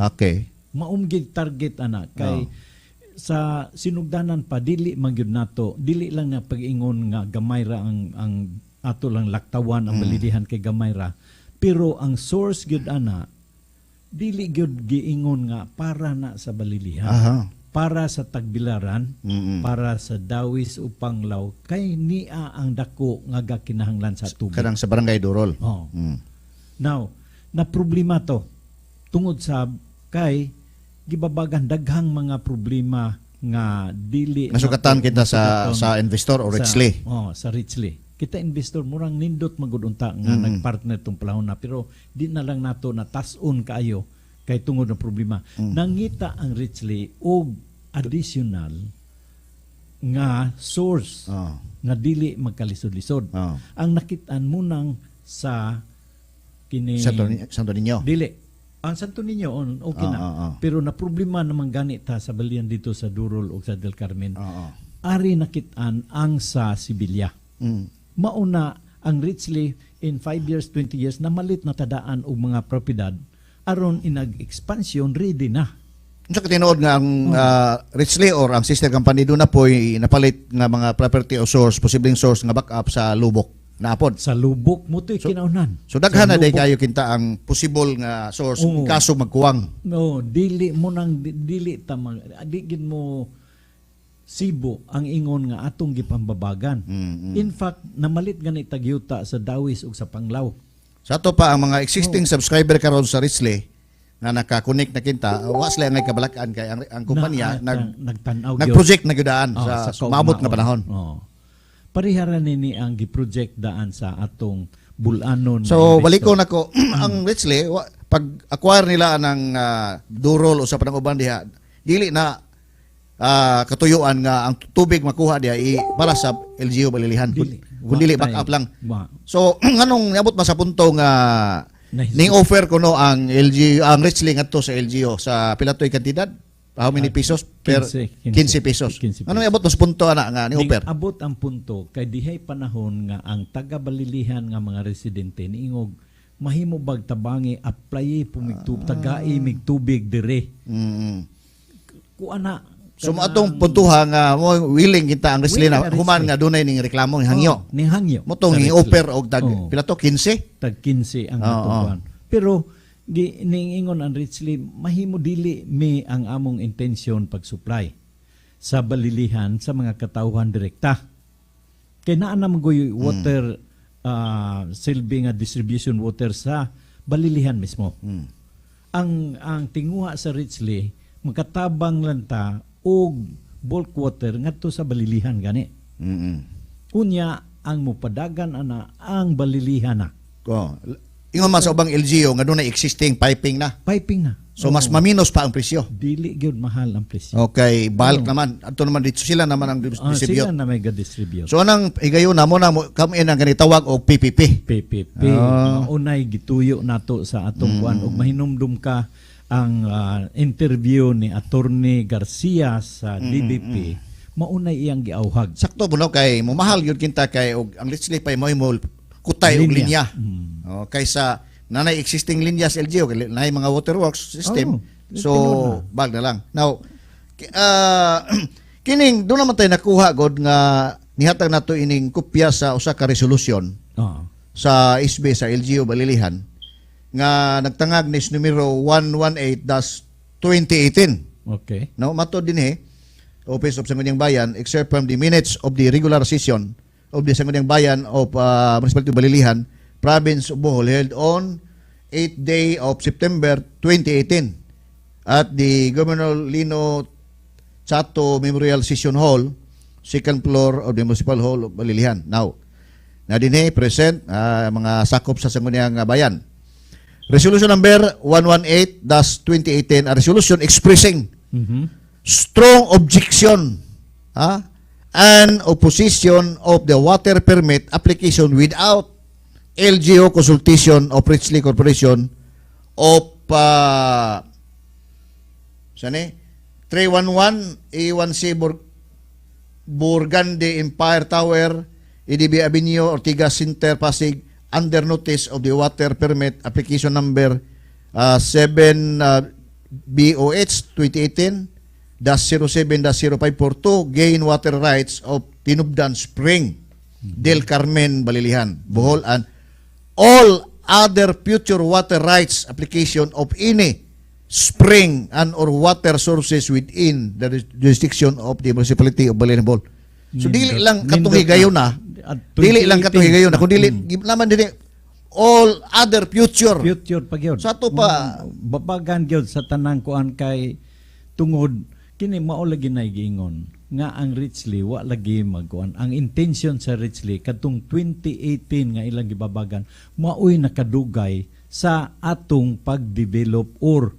Maum gid target ana kay sa sinugdanan pa dili man gyud nato, dili lang na pag-ingon nga gamay ra ang ato lang laktawan ang Balilihan kay gamay ra, pero ang source gyud ana dili gyud giingon nga para na sa Balilihan, para sa Tagbilaran, para sa Dawis o Panglao kay nia ang dako nga gakinahanglan sa tubig. Kanang sa Barangay Durol. Oh. Now, na problema to tungod sa kay gibabagan daghang mga problema nga dili Nasugatan kita sa nasugatan sa investor o Richley. Oh, sa Richley. Kita investor murang nindot magud unta nga nagpartner tong panahon na, pero di na lang nato na tas-on kaayo kay tungod ng problema. Nangita ang Richley og additional nga source nga dili magkalisod-lisod. Ang nakitaan munang sa kini Santo Niño. Dili. Ang Santo Niño on okay na. Pero na problema naman gani ta sa balian dito sa Durol o sa Del Carmen. Ari nakitaan ang sa Sevilla. Mauna ang Richley in 5 years, 20 years namalit na tadaan og mga propiedad aron inag expansion ready na. Unsa ka tinuod nga ang Richley or ang sister company doon na po'y napalit nga mga property o source, posibleng source nga backup sa Lubok? Naapod. Sa Lubok mo to'y kinaunan. So daghan Sa na day Lubok. kayo kinta ang possible nga source Oo. kaso magkuwang. No, dili mo nang dili ta mag, di gid mo sibo ang ingon nga atong gipambabagan. In fact, namalit gani tagyuta sa Dawis ug sa Panglao. Sa ato pa ang mga existing subscriber karon sa Richley nga naka-connect na kinta, wa sila ngay kabalakan kay ang kumpanya Na, nagtan-aw gyud. nag-project na gyud daan Oh, sa maabot nga kaugmaon. panahon. Oh. Parehara nini ang gi-project daan sa atong bulanon. So nga balik ko investor. nako ang Richley pag acquire nila ng durol o sa panang uban diha, dili na katuyuan nga ang tubig makuha diha i, para sa LGU Balilihan. Dili. Kung dili Wa back up tay. lang. Wa. So nganong niabot man sa punto nga ning offer kuno ang LGU, ang Richley ngadto sa LGU sa pilatoy kantidad? How many pesos per 15, 15 pesos. 15 Anong niabot mo sa punto ana nga ni Ning offer? abot ang punto kay dihay panahon nga ang taga Balilihan nga mga residente niingog mahimo bag tabangi apply pumigtub tagai migtubig dire. Kuan na. So mo atong puntuha nga mo willing kita ang Richley na Willing ang human Richley. nga dunay ning reklamo ni hangyo. Oh, ning hangyo. Mo tong Sa Richley. i-offer og tag Oo. pila to, 15. Tag 15 ang Oo, atuan. Pero gi, ning ingon ang Richley, mahimo dili mi ang among intensyon pag-supply sa Balilihan sa mga katawhan direkta. Kay naa naman goy water silbi nga distribution water sa Balilihan mismo. Ang tinguha sa Richley makatabang lang ta og bulk water ngadto sa Balilihan gani. Unya ang mupadagan ana ang Balilihan na. Oh. Ingon man sa ubang LGU nga dunay existing piping na. Piping na. So mas maminos pa ang presyo. Dili gyud mahal ang presyo. Okay, bulk naman. Adto naman dito sila naman ang distribute. Sila na may ga-distribute. So anang higayon na mo na kami ang ganitawag og PPP. PPP. Maunay gituyo nato sa atong kuan ug mahinumdum ka ang interview ni Attorney Garcia sa DBP. Maunay iyang giauhag. Sakto mo no kay momahal gyud kinta kay og ang Richley pay mo mo kutay og linya. Linya. Oh, kaysa nanay existing linya sa LGU, kay naay mga waterworks system. Oh, So tinuod bag na lang. Now kining doon naman tayo nakuha god nga nihatag nato ining kopya sa usa ka resolusyon sa SB sa LGU Balilihan nga nagtangag ni numero 118-2018. No, matod din eh, Office of Sangguniang Bayan, excerpt from the minutes of the regular session of the Sangguniang Bayan of Municipality of Balilihan, Province of Bohol, held on 8th day of September 2018 at the Governor Lino Chato Memorial Session Hall, second floor of the Municipal Hall of Balilihan. Now, na din eh, present mga sakop sa Sangguniang Bayan. Resolution number 118-2018, a resolution expressing strong objection and opposition of the water permit application without LGU consultation of Richley Corporation of saan eh? 311 A1C Burgundy Empire Tower, EDB Avenue, Ortigas Center, Pasig, under notice of the water permit application number 7 BOH 2018-07-0542, gain water rights of Tinubdan Spring, Del Carmen, Balilihan, Bohol, and all other future water rights application of any spring and or water sources within the jurisdiction of the municipality of Balilihan, Bohol. So dili lang katong Nindot higayon na, At dili lang katong 2018. higayon na, kundi dili naman dili all other future. Future pa gyud. Sa ato pa- Babagan gyud sa tanang kuan kay tungod kini mao lagi nay giingon nga ang Richley wa lagi magkuan. Ang intention sa Richley kadtong 2018 nga ilang gibabagan maoy nakadugay sa atong pag-develop or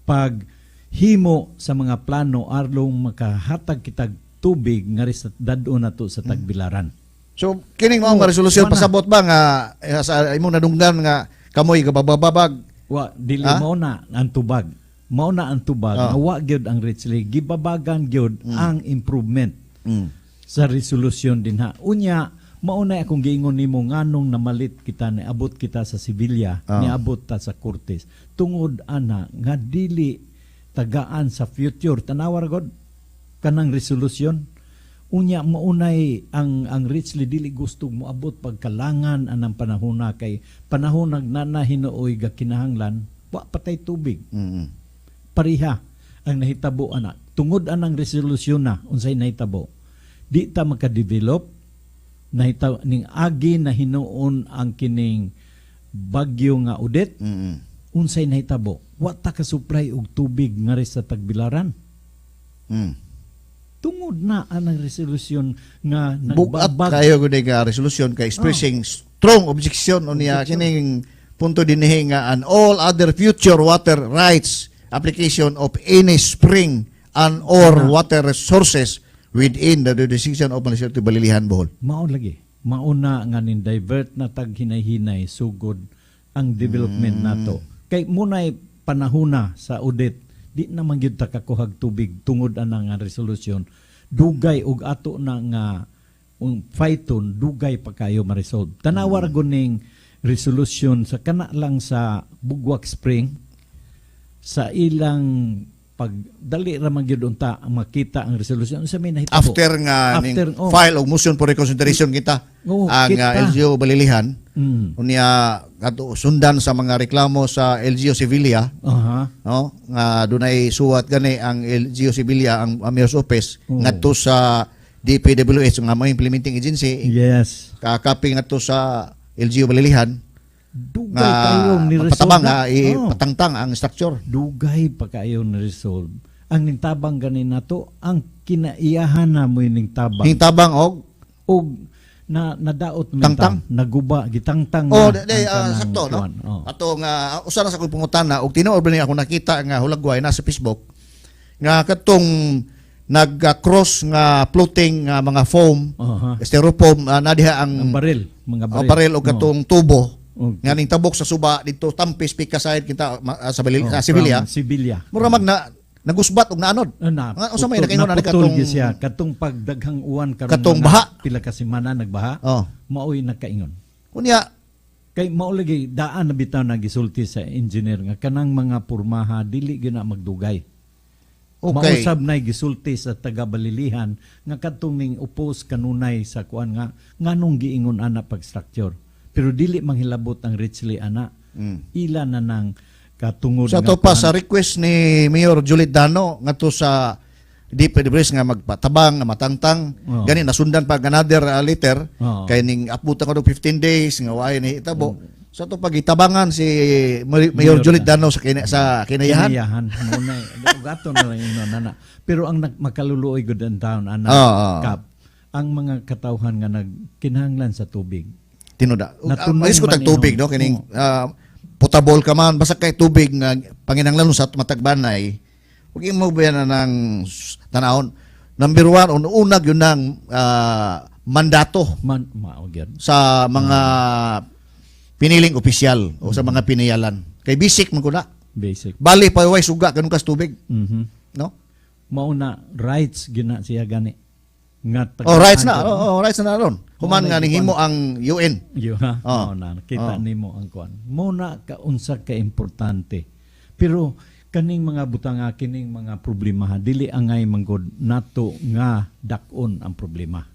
paghimo sa mga plano arlong makahatag kitag tubig nga sa dad-on nato sa Tagbilaran. So kining mao nga Oh, resolusyon wala. pasabot ba nga sa imong nadunggan nga kamoy gabababag? Wa dili Ha? mao na ang tubag. Mao na ang tubag nga wa gyud ang Richley gibabagan gyud ang improvement sa resolusyon dinha. Unya mao na akong giingon nimo nganong namalit kita, niabot kita sa Sevilla, niabot ta sa Cortes. Tungod ana nga dili tagaan sa future. Tanawa ra god kanang resolusyon. Unya maunay ang Richley dili gusto moabot pagkalangan anang panahona kay panahon nagnana hinuoy ga kinahanglan wa patay tubig. Pariha ang nahitabo ana tungod anang resolusyon na unsay nahitabo di ta makadevelop nahita ning agi na hinuon ang kining bagyo nga Odette. Unsay nahitabo, wa ta ka supply og tubig ngari sa Tagbilaran. Tungod na ang resolusyon nga Bugat nagbabag. kayo gud nga resolution kay expressing strong objection unya kining punto dinhi nga and all other future water rights application of any spring and or water resources within the jurisdiction of Municipality of Balilihan, Bohol. Mao lagi. Mauna nga nin divert na tag hinay-hinay sugod ang development nato. Kay munay panahuna sa audit, di na man gyud ta kakuhag tubig tungod ana nga resolusyon. Dugay og ato na nga un fighton, dugay pa kayo ma-resolve. Tanawa ra gud ning resolution sa kana lang sa Bugwak Spring, sa ilang pag dali ra man gyud unta ang makita ang resolution, unsa may nahitabo After nga ning After, oh. file og motion for reconsideration kita Oo, ang kita. LGU Balilihan, unya kadto sundan sa mga reklamo sa LGU Sevilla, no, nga dunay suwat gani ang LGU Sevilla, ang Mayor's Office, ngadto sa DPWH nga mo implementing agency, kakaping ngadto sa LGU Balilihan Dugay nga kayo ni resolve patabang na. nga ipatangtang ang structure. Dugay pa kayo ni resolve. Ang nintabang gani nato, ang kinaiyahan na mo ning tabang. Ning tabang og Og na nadaot man Tangtang? ta, naguba, gitangtang Oh, na di, ang kanang sakto, no? kuwan. Oh. Ato nga usa na sa akong pangutana og tinuod ba ni ako nakita nga hulagway na sa Facebook nga katong nag-cross nga floating nga mga foam, styrofoam, na diha ang Ang baril, mga baril, baril. baril og katong tubo nga ning tabok sa suba dito Tampis Pika side kita sa Balil, Oh, sa Sevilla. from Sevilla. Mura mag na nagusbat og naanod. Ah, na, Nga, unsa may nakaingon ani naputol katong gyud siya katong pagdaghang uwan karon Katong mga baha. pila ka semana nagbaha. Maoy nakaingon. Unya. Kay mao lagi daan na bitaw na gisulti sa engineer nga kanang mga pormaha dili gyud na magdugay. Mausab nay gisulti sa taga Balilihan nga kadtong ning oppose kanunay sa kuan nga nganong giingon ana pag structure. Pero dili manghilabot ang Richly ana. Ila na nang katungod Sa nga to pa kuan. sa request ni Mayor Juliet Dano ngadto sa DPWH nga magpatabang, nga matangtang, gani nasundan pa another letter kay ning abutan ko 15 days nga waay ni itabo. Sa to pagitabangan si Mayor Mayor Juliet Dano sa kinayahan. Kinayahan. Mao na gato na lang ingon ana. Pero ang makaluluoy gud ang taon ana, kap ang mga katawhan nga nagkinahanglan sa tubig. Tinuda. Natunog Malis ko man tag tubig inon. no kining potable ka man basta kay tubig nga panginahanglan sa matagbanay. Ug imo ba na ng tanawon. Number one, unag yun ang mandato Man mao gyud. sa mga piniling opisyal o sa mga pinayalan. Kay basic man ko na. Basic. Bali pa way suga kanong kas tubig, no? Mao na rights gina siya gani. Nga Oh, rights na. Oh, rights na ron. Human nga nihimo ang UN. Yo ha. Oh. Mao na kita nimo ang kuan. Mao na kaunsa ka importante. Pero kaning mga butanga, kining mga problema ha, dili angay manggod nato nga dak-on ang problema.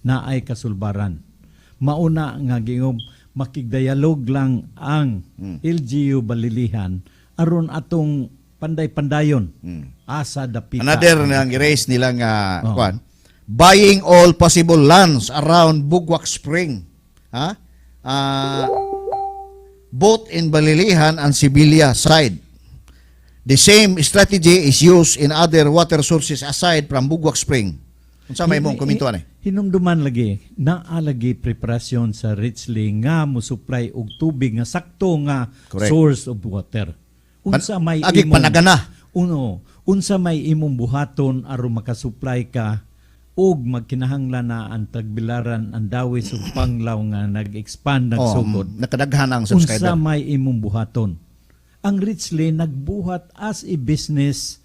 Naay kasulbaran. Mauna nga giingom makigdialog lang ang LGU Balilihan aron atong panday-pandayon. Asa dapita. Another na ang i-raise nila nga kuan. Buying all possible lands around Bugwak Spring. Ha? Both in Balilihan and Sibilia side. The same strategy is used in other water sources aside from Bugwak Spring. Unsa may imong komento ani? Hinumduman lagi, naa lagi preparasyon sa Richley nga mo supply og tubig nga sakto nga source of water. Unsa may Agig panagana. Uno, unsa may imong buhaton aron makasupply ka og magkinahanglan na ang Tagbilaran, ang Dawis ug Panglao nga nag-expand, nagsugod. Nakadaghan ang subscriber. Unsa may imong buhaton? Ang Richley nagbuhat as a business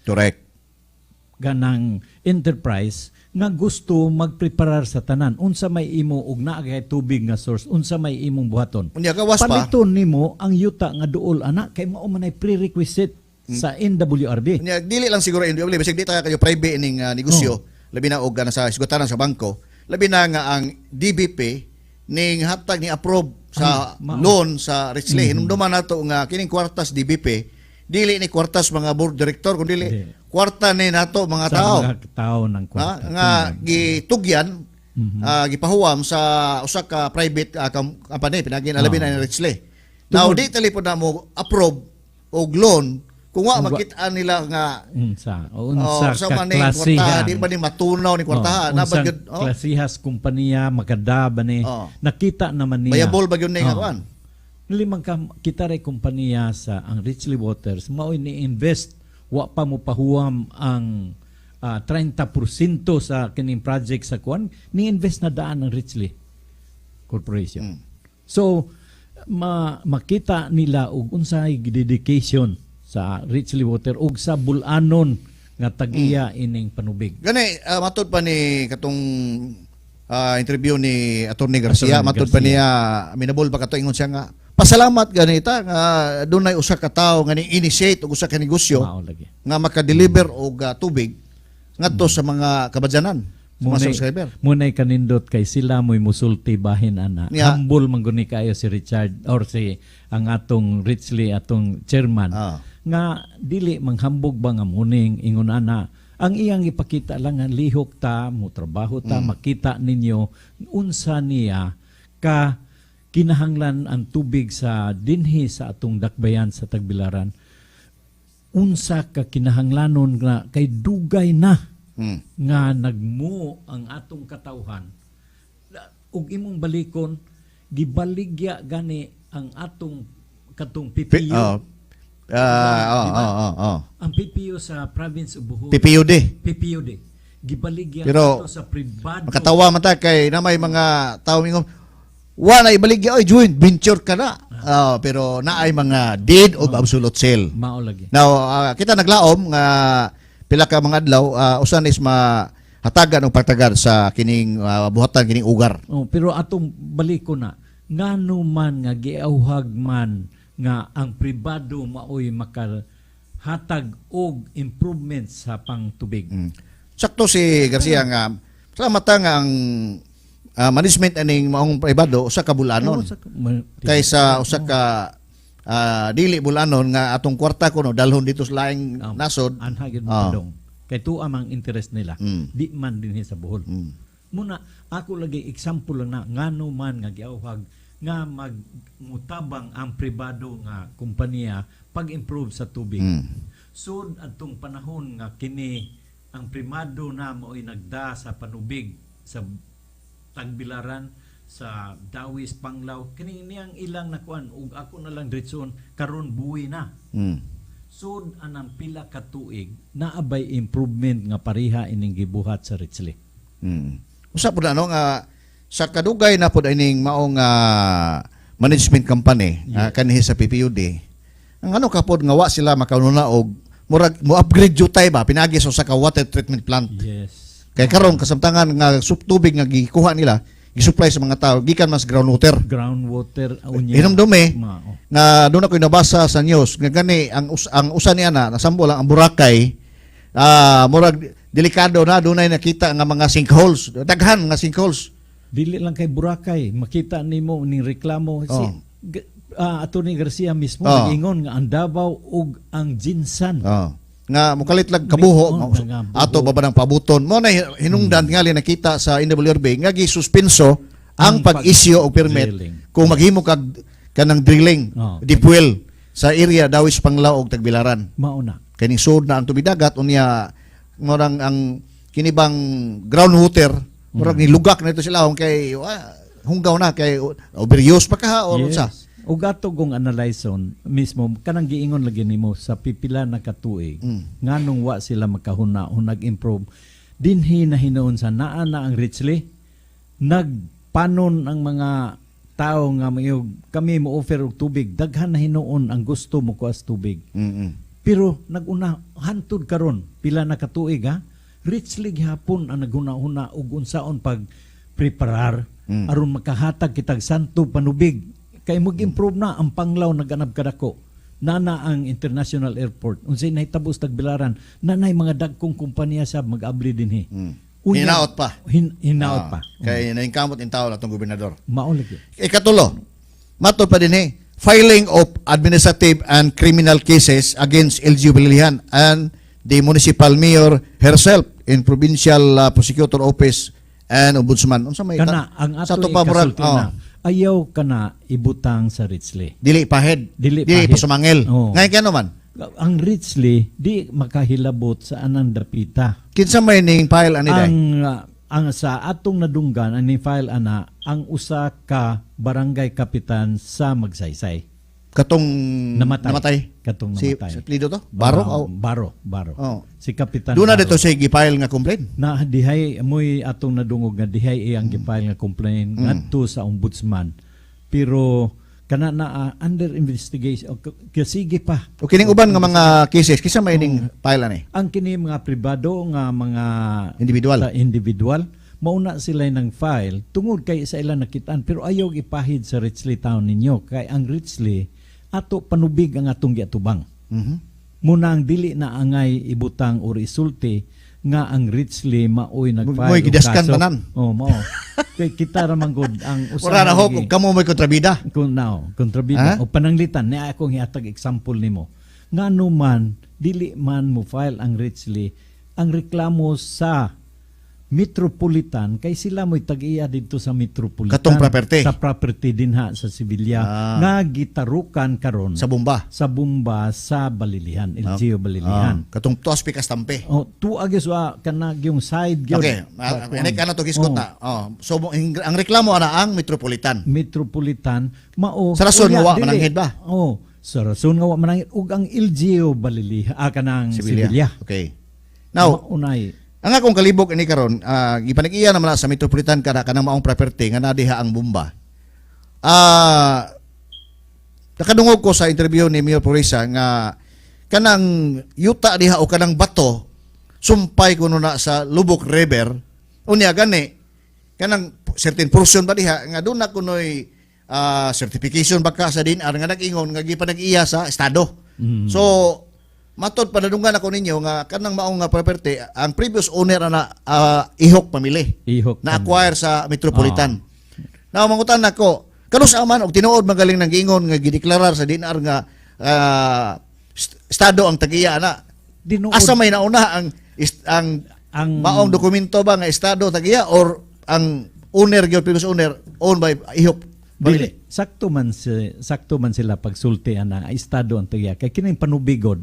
ganang enterprise nga gusto magpreparar sa tanan, unsa may imo og naa kay tubig nga source, unsa may imong buhaton? Unya gawas pa. Paliton nimo ang yuta nga duol ana kay mao man ay prerequisite sa NWRB. Unya dili lang siguro NWRB, bisag di ta kayo private ning negosyo, labi na og nasa isgutanan sa bangko, labi na nga ang DBP ning hatag ni approve sa Ay, mao. loan sa Richley. Hinumduman nato nga kining kwartas DBP dili ni kwartas mga board director kundi Di. kwarta ni nato mga Sa tao. mga tao ng Ha? kwarta. Nga gitugyan, gipahuwam sa usa ka private company pinagi na labi na ni Richley. Now di talipod na mo approve og loan. Kung wa makita nila nga Unsa, oh, unsa sa ka man ning kwartaha, klasihan. di ba ni matunaw ni kwartaha? Oh, Na ba unsang gyud, oh, klasihas kumpanya makada ba ni nakita naman niya. Viable ba gyud ni nga Oh. kuan? Limang ka, kita ray kumpanya sa ang Richly Waters mao ni invest, wa pa mo pahuwam ang 30% sa kining project sa kuan, ni-invest na daan ang Richly Corporation. So makita nila og unsay dedication sa Richly Water ug sa Bulanon nga tag-iya ining panubig. Gani, matod pa ni katong interview ni Attorney Garcia, Attorney matod pa Garcia. niya, minabol pa kato, ingon siya nga pasalamat ganita nga dunay usa ka tawo nga ni-initiate og usa ka negosyo Mao lagi. nga maka-deliver og tubig ngadto sa mga kabadyanan, sa mga subscriber. Munay kanindot kay sila mo'y musulti bahin ana. Humble man guni kaayo si Richard or si ang atong Richly, atong chairman. Nga dili manghambog ba nga muning ingon ana. Ang iyang ipakita lang nga lihok ta, mo trabaho ta, makita ninyo unsa niya ka kinahanglan ang tubig sa dinhi sa atong dakbayan sa Tagbilaran, unsa ka kinahanglanon nga kay dugay na nga nagmuo ang atong katawhan ug imong balikon gibaligya gani ang atong katong PPU. Oh. Oh. Ang PPU sa province of Bohol. PPUD. PPUD gibaligya Pero, ato sa pribado. Makatawa man ta kay na may mga tao mingon wa na ibaligya, oy, joint venture ka na. Ah, pero naay mga deed of absolute sale. Mao lagi. Now, kita naglaom nga pila ka mga adlaw usan is mahatagan og pagtagar sa kining buhatan kining ugar. Oh, pero atong baliko na ngano man nga giauhag man nga ang pribado maoy makahatag og improvement sa pangtubig. Sakto si Garcia nga salamat ta nga ang management aning maong pribado usa ka bulanon Oo, kaysa usa ka dili bulanon nga atong kwarta kuno dalhon dito sa laing nasod. Anha gyud mo kay tuwa mang interest nila. Di man dinhi sa Bohol. Muna ako lagi example lang na ngano man nga giauhag nga magmutabang ang pribado nga kompanya pag-improve sa tubig. Sud adtong panahon nga kini ang pribado na mao'y nagda sa panubig sa Tagbilaran, sa Dawis, Panglao, kini niyang ilang nakuan ug ako na lang diretson karon buwi na. Sud anang pila ka tuig naabay improvement nga pareha ining gibuhat sa Richley. Usa pud ano nga sa kadugay na pud ining maong management company kanhi sa PPUD. Ang ano kapod nga wa sila makauna og murag mo upgrade jutay ba pinagi sa usa ka water treatment plant. Kay karon kasamtangan nga sup tubig nga gikuha nila gisupply sa mga tao gikan mas groundwater. Groundwater unya. Hinumdumi Mao. nga doon ako nabasa sa news nga gani ang usa niya na nasambol ang Boracay, murag delikado na, dunay nakita nga mga sinkholes, daghan nga sinkholes. Dili lang kay Boracay makita nimo ning reklamo si Attorney Garcia mismo nag-ingon nga ang Davao ug ang GenSan. Oh. Nga mukalit lang kabuho Oh, nga buho. ato ba ba ng pabuton mo na hinungdan nga nakita sa NWRB nga gisuspenso ang Ang pag-issue og permit drilling. kung maghimo kag kanang drilling deep well sa area Dawis, Panglao ug Tagbilaran. Mao na. Kay sud na ang tubig dagat, unya murang ang kinibang groundwater murag nilugak na ito sila kay hunggaw na kay overuse pa ka or unsa. Ug ato kong analyson mismo kanang giingon lagi nimo sa pipila na katuig nganong wa sila makahuna o nag-improve dinhi na hinuon sa naa na ang Richly, nagpanon ang mga tao nga mayog kami mo offer og tubig, daghan na hinuon ang gusto mo kuas tubig. Pero naguna hantud karon pila na katuig ha, Richly gihapon ang naghuna-huna og unsaon pag preparar aron makahatag kitag santo panubig kay mag-improve na ang Panglao, naganab kadako nana ang international airport, unsay nahitabo sa Tagbilaran, nanay mga dagkong kumpanya sa mag-abli dinhi. Unya- Hinaot pa. Hinaot pa. Kay naingkamot in tao atong gobernador. Mao lagi. Ikatulo, matod pa din eh, filing of administrative and criminal cases against LGU Balilihan and the municipal mayor herself in provincial prosecutor office and ombudsman. Unsa may Kana ang sa ato to pa murag, ikasulti na oh, ayaw kana ibutang sa Richly. Dili pahid. Dili Dili pahid. pa sumangil. Oo. Ngayon kaya naman. Ang Richley di makahilabot sa anang dapita. Kinsa may ning file ani day? Ang sa atong nadunggan ani file ana ang usa ka barangay kapitan sa Magsaysay. Katong Namatay. Namatay. Katong Si, namatay. si Plido to? Baro? Ah, Oh. Baro, baro. Oh. Si Kapitan Doon na Baro. dito siya gi-file nga complaint. Na dihay moy atong nadungog nga dihay iyang gipile nga complaint ngadto sa ombudsman. Pero kana na under investigation o, kasige pa. O kining uban nga mga cases, kinsa may ning file ani? Ang kini mga pribado nga mga Individual. ta individual mauna sila ng file tungod kay sa ilang nakitaan, pero ayaw ipahid sa Richley Town ninyo kay ang Richley ato panubig ang atong giatubang. Muna ang dili na angay ibutang or isulti nga ang Richley maoy nag-file Mo'y og gidaskan kaso. tanan. Oh, mao. Kay kita ra man gud ang usa Wala na ho lagi. kung kamo may kontrabida. Kung now, kontrabida Ha? o pananglitan niya akong hiatag example nimo. Ngano man dili man mo file ang Richley ang reklamo sa Metropolitan kay sila mo'y tag-iya didto sa Metropolitan. Katong property. Sa property dinha sa Sevilla nga gitarukan karon Sa bomba. Sa bomba sa Balilihan, LGU Balilihan. Ah, katong tuas pikas tampe. Oh, tuag wa kana yung side gyud. Okay, ini kana to giskot na. Oh, so ang reklamo ana ang Metropolitan. Metropolitan mao Sa rason unya, nga wa dili. mananghid ba? Oh, sa rason nga wa mananghid ug ang LGU Balilihan, kanang Sevilla. Okay. Now, Maunay. ang akong kalibok ini karon, gipanag-iya naman na sa Metropolitan kada kanang maong property nga nadiha ang bomba. Nakadungog ko sa interview ni Mayor Purisa nga kanang yuta diha o kanang bato sumpay kuno na sa Lubok River. Unya gani kanang certain portion ba diha nga doon na kunoy certification ba ka sa DNR nga nag-ingon nga gipanag-iya sa estado. So matod panadunggan ako ninyo nga kanang maong nga property ang previous owner na ihok pamili Ihok na acquire sa Metropolitan. Now mangutan nako, kanus man og tinuod magaling nang giingon nga gideklarar sa DNR nga estado ang tagiya ana. Tinuod. Asa may nauna ang ang, maong dokumento ba nga estado tagiya or ang owner gyud, previous owner owned by ihok Dili. pamili? Sakto man sila pagsulti ana estado ang tagiya kay kining panubigod.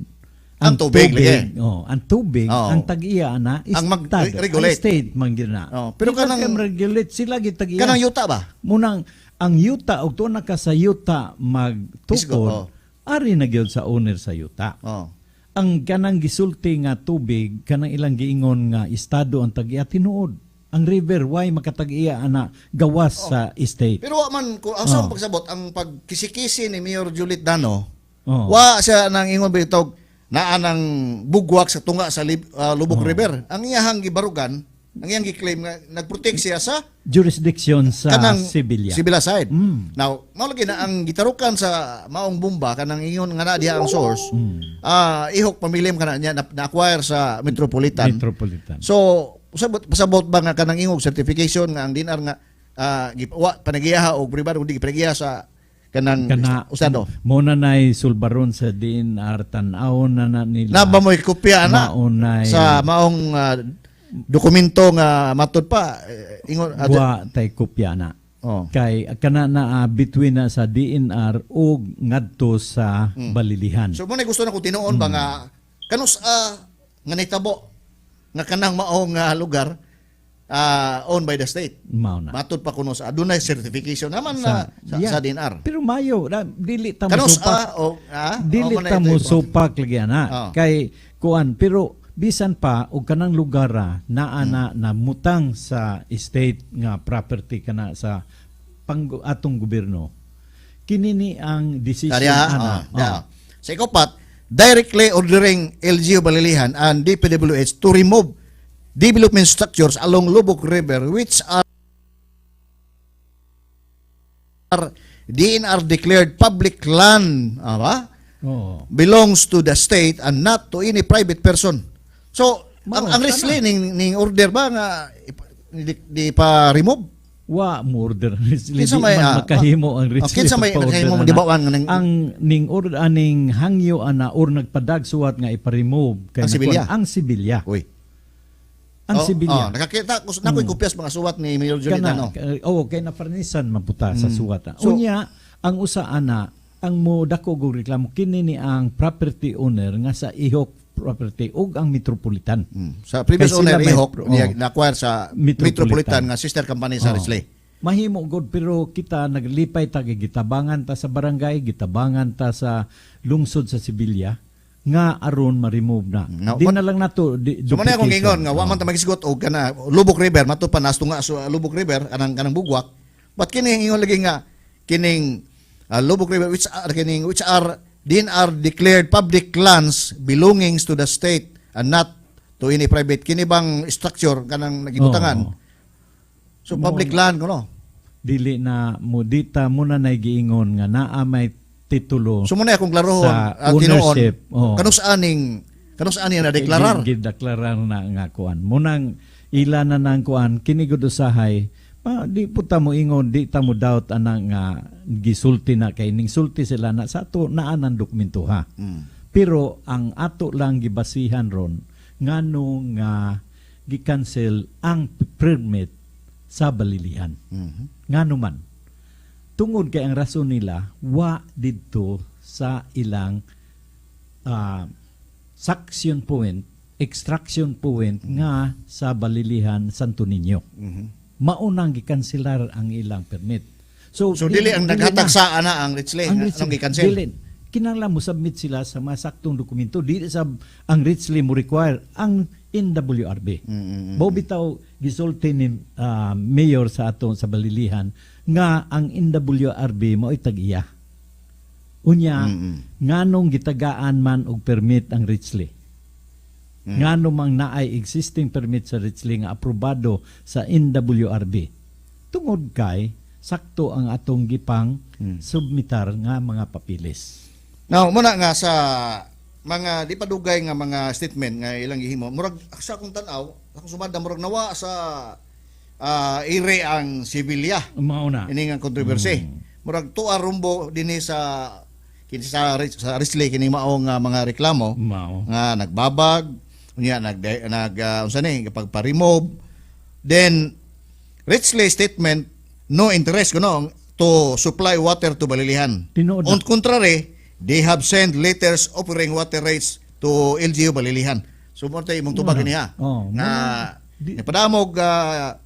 Ang tubig, lagi. Oh, ang tubig, ang tag-iya ana Ang estado, regulate. ang state man gyud na. Oh, pero Di ba kanang- kay regulate sila gid tag-iya. Kanang yuta ba? Munang ang yuta og tuon na ka sa yuta Isgo, magtukod, oh. ari na gyud sa owner sa yuta. Ang kanang gisulti nga tubig kanang ilang giingon nga estado ang tag-iya, tinuod. Ang river why makatag-iya ana gawas sa estate. Pero wa man ko ang sa pagsabot ang pagkisikisi ni Mayor Juliet Dano. Oh. Wa siya nang ingon bitog naa nang bugwak sa tunga sa Lubok River. Ang iyahang gibarugan, ang iyang gi-claim nga nagprotect siya sa Jurisdiction sa kanang Sevilla. Sevilla side. Now, mao lagi na ang gitarukan sa maong bomba kanang ingon nga naa diha ang source. Ihok pamilyam kana niya na, na-acquire sa Metropolitan. Metropolitan. So, pasabot pasabot ba nga kanang ingog certification nga ang DNR nga wa panagiyaha og pribado kundi gipanagiya sa kanang Kana usado. Mo na nay sulbaron sa DNR, tan-awon na na nila. Na ba mo'y kopya ana Maunay. sa maong dokumento nga matud pa ingon Wa tay kopya na. Oh. Kay kana na between na sa DNR ug ngadto sa Balilihan. So mo na gusto na ko tinuon ba nga kanus nga nitabo nga kanang maong lugar owned by the state. Mao na. Matud pa kuno sa adunay certification naman na Yeah. sa DNR. Pero mayo, na, dili ta Kanus mosupak. o Dili o, mo na ta ito, mo ito. supak lagi ana. Oh. Kay kuan pero bisan pa og kanang lugar naa na namutang sa estate nga property kana sa pang atong gobyerno. Kini ni ang decision Kaya, ana. yeah. Sa ikapat, directly ordering LGU Balilihan and DPWH to remove development structures along Lubok River which are DNR declared public land, ba? Oo. Belongs to the state and not to any private person. So, Mao, ang Risley ning order ba nga di pa remove? Wa mo order ang Risley. Kinsa Di may, man makahimo ang Risley. kinsa may pagpa-order nakahimo ana. di ba ang Ang ning order aning hangyo ana or nagpadagsuwat nga ipa-remove kay Ang Sevilla? nakuan- Ang Sevilla. Uy. Ang Oh, Sevilla. Oh, nakakita ko nakoy kopyas mga suwat ni Mayor Juliet Kana, ano. oh, kay naparnisan maputa sa suwat. So- Unya, ang usa ana Ang mo dako og reklamo kini ni ang property owner nga sa Ihok property ug ang Metropolitan. Sa previous Kay sila owner Ihok, niya na-acquire sa Metropolitan. Metropolitan nga sister company sa Oo. Richley. Mahimo gud, pero kita naglipay ta kay gitabangan ta sa barangay, gitabangan ta sa lungsod sa Sevilla nga aron ma-remove na. No, Di na lang nato di, So man akong duplication. ingon nga wa man ta magisgot og kana Lubok River matud pa nasto nga sa Lubok River kanang kanang bugwak. But kini ingon lagi nga kining Lubok River which are kining which are din are declared public lands belongings to the state and not to any private, kini bang structure kanang nagibutangan. So public land kuno. Dili na mo dita mo na giingon nga naa may titulo So muna akong klarohon sa tinuon ownership. Oo. kanus aning na deklarar. Gideklarar na nga kuan. Munang ila na nang kuan kini gud usahay pa, di po ta mo ingon, di ta mo doubt ana nga gisulti na kay ning sulti sila na sa ato naa ng dokumento ha. Pero ang ato lang gibasihan ron ngano nga gi-cancel ang permit sa Balilihan. Ngano man? Tungod kay ang rason nila wa didto sa ilang suction point, extraction point nga sa Balilihan, Santo Niño. Maunang gikanselar ang ilang permit. So, So dili ang naghatag na. sa ana ang Richley Ang nga Richley, anong gi-cancel. dili. Kinahanglan mo submit sila sa mga saktong dokumento. Dili sa ang Richley mo require ang NWRB. Mao bitaw gisulti ni mayor sa ato sa Balilihan nga ang NWRB mao'y tag-iya. Unya, nganong gitagaan man og permit ang Richley? Ngano mang naay existing permit sa Richley nga aprobado sa NWRB? Tungod kay sakto ang atong gipang submitar nga mga papilis. Now, muna nga sa mga di pa dugay nga mga statement nga ilang gihimo, murag sa akong tan-aw, akong sumada, murag nawa sa ire ang Sevilla. Mao na. Ini nga controversy. Murag tuwa rumbo dinhi sa kini sa Richley kini mao nga mga reklamo Mao. nga nagbabag unya nag nag unsa ni pagpa-remove. Then Richley statement, no interest kuno to supply water to Balilihan. Tinuod na. On contrary, they have sent letters offering water rates to LGU Balilihan. So mo tayo imong tubag niya Oh, nga napadamog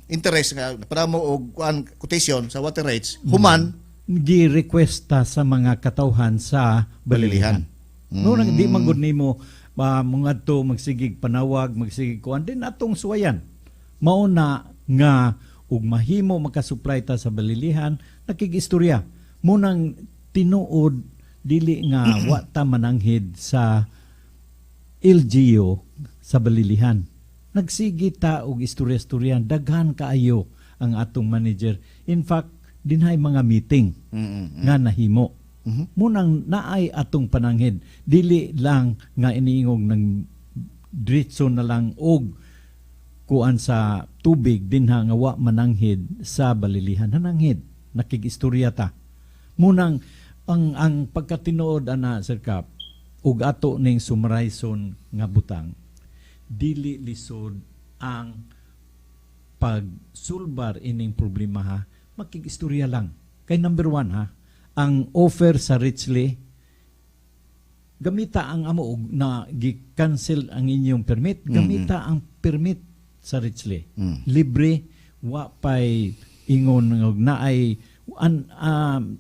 interest nga napadamo og kuan quotation sa water rates human gi-request ta sa mga katawhan sa Balilihan. Balilihan. No, nang di man gud nimo mga to magsigig panawag, magsigig kuan din atong suwayan. Mao na nga ug mahimo makasupply ta sa Balilihan, nakigistorya. Munang tinuod dili nga wa ta mananghid sa LGU sa Balilihan. Nagsigi ta og istorya-istorya, daghan kaayo ang atong manager. In fact, dinhay mga meeting nga nahimo. Munang naay atong pananghid. Dili lang nga iniingog ng diretso na lang og kuan sa tubig dinha nga wa mananghid sa Balilihan. Hananghid, nakigistorya ta. Munang ang pagkatinuod ana, Sir Cap, ug ato ning summarison nga butang, dili lisod ang pagsulbar ining problema ha, makigistorya lang. Kay number one ha, ang offer sa Richley, gamita ang amo og na gi-cancel ang inyong permit, gamita ang permit sa Richley. Libre, wa pay ingon nga naay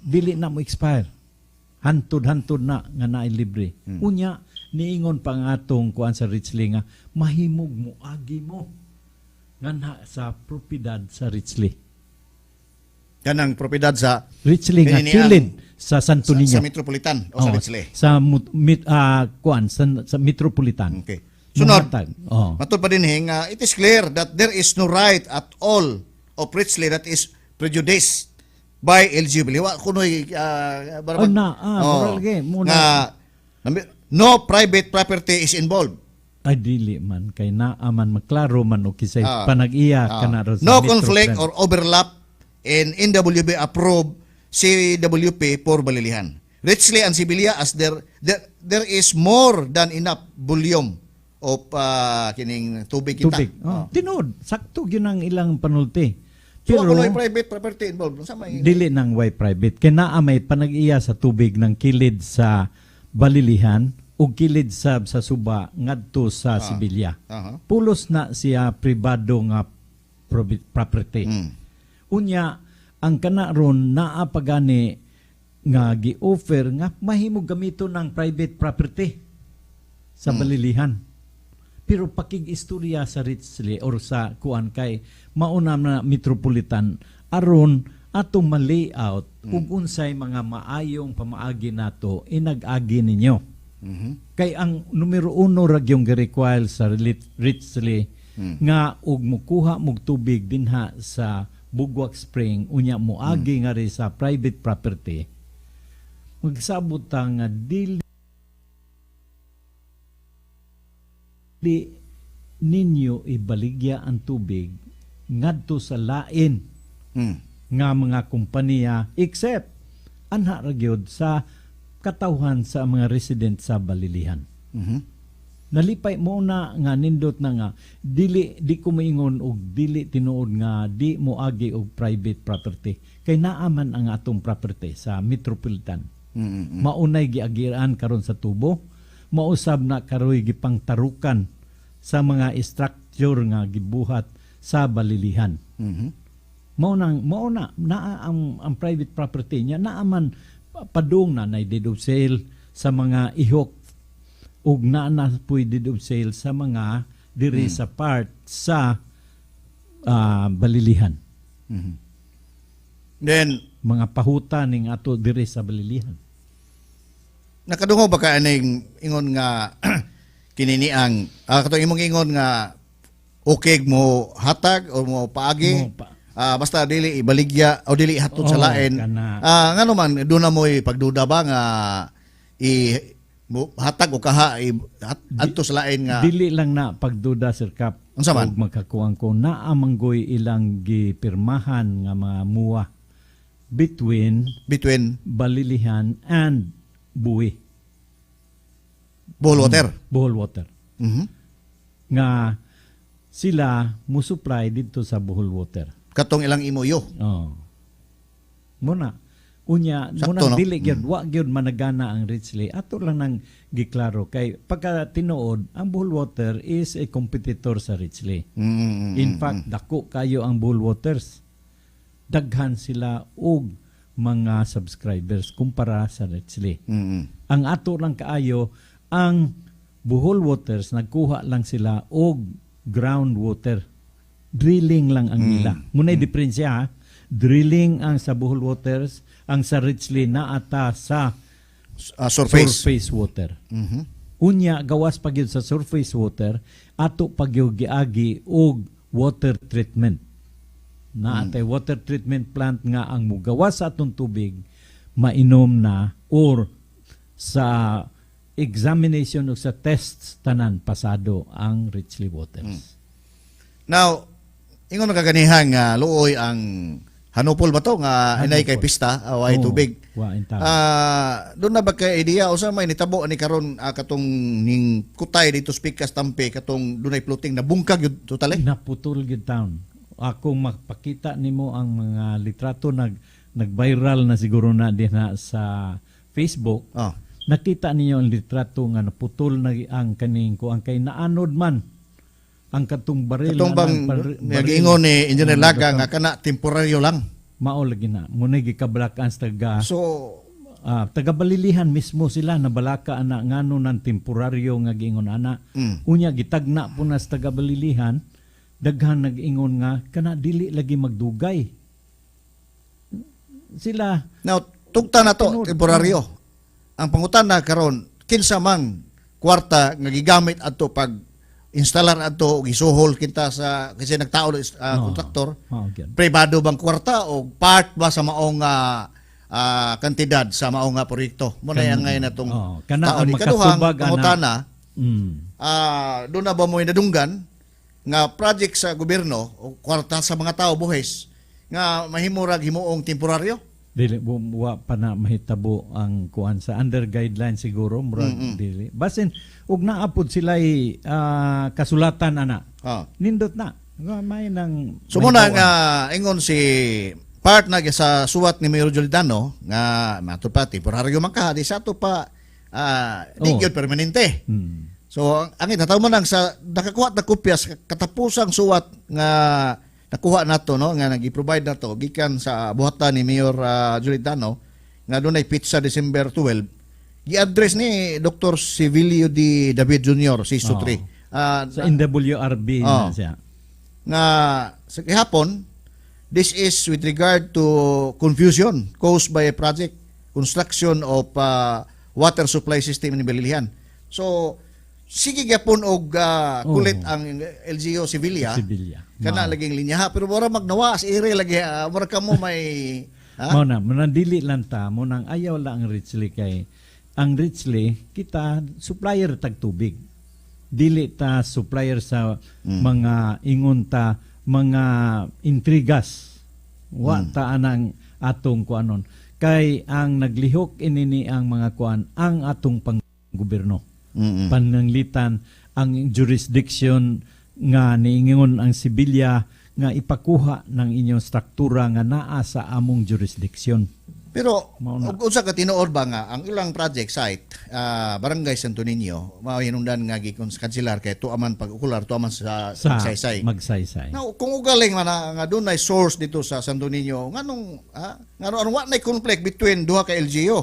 dili na mo expire. Hantod-hantod na nga naay libre. Unya niingon pa ang atong kuan sa Richley nga mahimog mo agi mo nganha sa propiedad sa Richley. Kanang propiedad sa Richley nga Kini ni ang- kilid sa Santo sa, Niño. sa Metropolitan o sa Oo, Richley. Sa kuan sa Metropolitan. Okay. Sunod. Muhatag. Oo. Matod pa din nga it is clear that there is no right at all of Richley that is prejudiced by LGU. Wa kunoy Oh, na, moral lagi, muna. nga no private property is involved. Ay dili man kay naa man maklaro man og kisay panag-iya kana ron sa No conflict Metroplan. or overlap in NWB approved CWP for Balilihan. Richley and Sibilia as there is more than enough volume of kining tubig kita. Tubig. Oh. Tinuod, sakto gyud ang ilang panulti. So, Pero ako may private property involved. Sa may dili nang way private kay naa may panag-iya sa tubig ng kilid sa Balilihan ug kilid sab sa suba ngadto sa Sibilya. Pulos na siya pribado nga property. Unya ang kana ron naa pa gani nga gi-offer nga mahimo gamito ng private property sa Balilihan. Pero pakig-istorya sa Richley or sa kuan kay mauna na Metropolitan aron atong ma-layout ug unsay mga maayong pamaagi nato inag-agi ninyo. Kay ang numero uno ra gyung gi-require sa Richley nga og mukuha mog tubig dinha sa Bugwak Spring, unya moagi nga ri sa private property, magsabot ta nga dili ninyo ibaligya ang tubig ngadto sa lain nga mga kompanya except anha ra gyud sa katawhan sa mga resident sa Balilihan. Nalipay mo na nga nindot na nga dili di ko moingon og dili tinuod nga di moagi og private property kay naa man ang atong property sa Metropolitan. Maunay giagiran karon sa tubo, mausab na karoy gipangtarukan sa mga structure nga gibuhat sa Balilihan. Mao na naa ang private property niya, naa man padung na nay deed of sale sa mga ihok ug naa na puy deed of sale sa mga diri sa part sa Balilihan. Then mga pahuta ning ato diri sa Balilihan. Nakadungog ba ka aning ingon nga kininiang katong imong ingon nga okay mo hatag o mo paagi Mo pa- basta dili ibaligya o dili hatod sa Oo, lain? kana. Ngano man doon na mo'y pagduda ba nga i mo hatag o kaha i adto sa lain nga? Dili lang na pagduda, Sir Kap. Unsa man? Ug magkakuang ko naa manggoy ilang gipirmahan nga mga muwa between between Balilihan and Buhi. Bohol Water. Bohol Water. Nga sila mo supply didto sa Bohol Water. Katong ilang MOU. Oh. Muna. Unya, Sakto, muna no? dili gyud, wa gyud managana ang Richley. Ato lang nang giklaro kay pagka tinuod ang Bohol Water is a competitor sa Richley. In fact, dako kayo ang Bohol Waters. Daghan sila og mga subscribers kumpara sa Richley. Ang ato lang kaayo, ang Bohol Waters nagkuha lang sila og groundwater. Drilling lang ang nila. Muna'y diferensya ha. Drilling ang sa Bohol Waters, ang sa Richley naata sa Surface. Surface water. Unya gawas pa gyud sa surface water, ato pa gyud giagi og water treatment. Naa tay water treatment plant nga ang mugawas sa atong tubig mainom na or sa examination o sa tests tanan pasado ang Richley Waters. Now, ingon na kaganihan nga luoy ang Hanupol ba to nga inay kay pista o ay Oo, tubig. wa in town. Doon na ba kay idea usa may nitabo ani karon katong ning kutay dito Pikas Tampe katong dunay floating na bungkag yun totally? Naputol gyud town. Akong mapakita nimo ang mga litrato, nag-viral na siguro na din na sa Facebook. Nakita ninyo ang litrato nga naputol na ang kaning kuang kay naanod man ang katong baril Katong na bang ng baril. Giingon ni Engineer Laga nga kana temporaryo lang. Mao lagi na. Muna'y gikabalakan sa taga So taga Balilihan mismo sila nabalaka ana ngano ng temporaryo nga giingon ana. Unya gitagna po na sa taga Balilihan, daghan nag-ingon nga kana dili lagi magdugay. Sila Now, tugta na to, Tinuod. temporaryo. Ang pangutana karon, kinsa man kwarta nga gigamit adto pag instalar adto og isuhol kita sa kasi nagtao kontraktor. Oo, gyud. Pribado bang kwarta o part ba sa maong kantidad sa maong proyekto? Mo na yang ngayon atong Oo, kana tao ang ni kaduhang makatubag, ana. pangutana, doon na ba mo'y nadunggan nga project sa gobyerno o kwarta sa mga tao buhis nga mahimurag himuong temporaryo? Dili wa pa na mahitabo ang kuan sa under guideline siguro murag dili. Basin og naapod sila kasulatan ana. Nindot na. Nga may nang So muna nga ingon si part na sa suwat ni Mayor Giordano nga mato pa temporaryo man ka di sa ato pa di gyud permanente. So ang itataw mo lang sa nakakuha na kopya sa katapusang suwat nga nakuha nato, no, nga nagi-provide nato gikan sa buhatan ni Mayor Giordano nga dunay petsa December 12, gi-address ni Dr. Civilio D. David Jr., CISO 3. Sa NWRB na siya. Nga sa gihapon, this is with regard to confusion caused by a project construction of water supply system in Balilihan. So sige gyapon og kulit ang LGU Sevilla. Sevilla. Kana laging linya ha, pero mura magnawa sa ire lagi, mura kamo may ha? Mao na, mao na dili lang ta, mo nang ayaw lang ang Richly kay ang Richly kita supplier tag tubig. Dili ta supplier sa mga ingon ta mga intrigas. Wa ta anang atong kuanon. Kay ang naglihok ini ni ang mga kuan ang atong panggobyerno. Pananglitan ang jurisdiction nga niingon ang Sevilla nga ipakuha ng inyong struktura nga naa sa among jurisdiction. Pero Mao na. ug unsa ka tinuod ba nga ang ilang project site, Barangay Santo Niño, mao hinungdan nga gikon sa kanselar kay tuaman pag ukular, tuaman sa, Sa Magsaysay. Magsaysay. Now, kung ugaling man na, nga dunay source dito sa Santo Niño, nganong ha? Ngano ano wa nay conflict between duha ka LGU?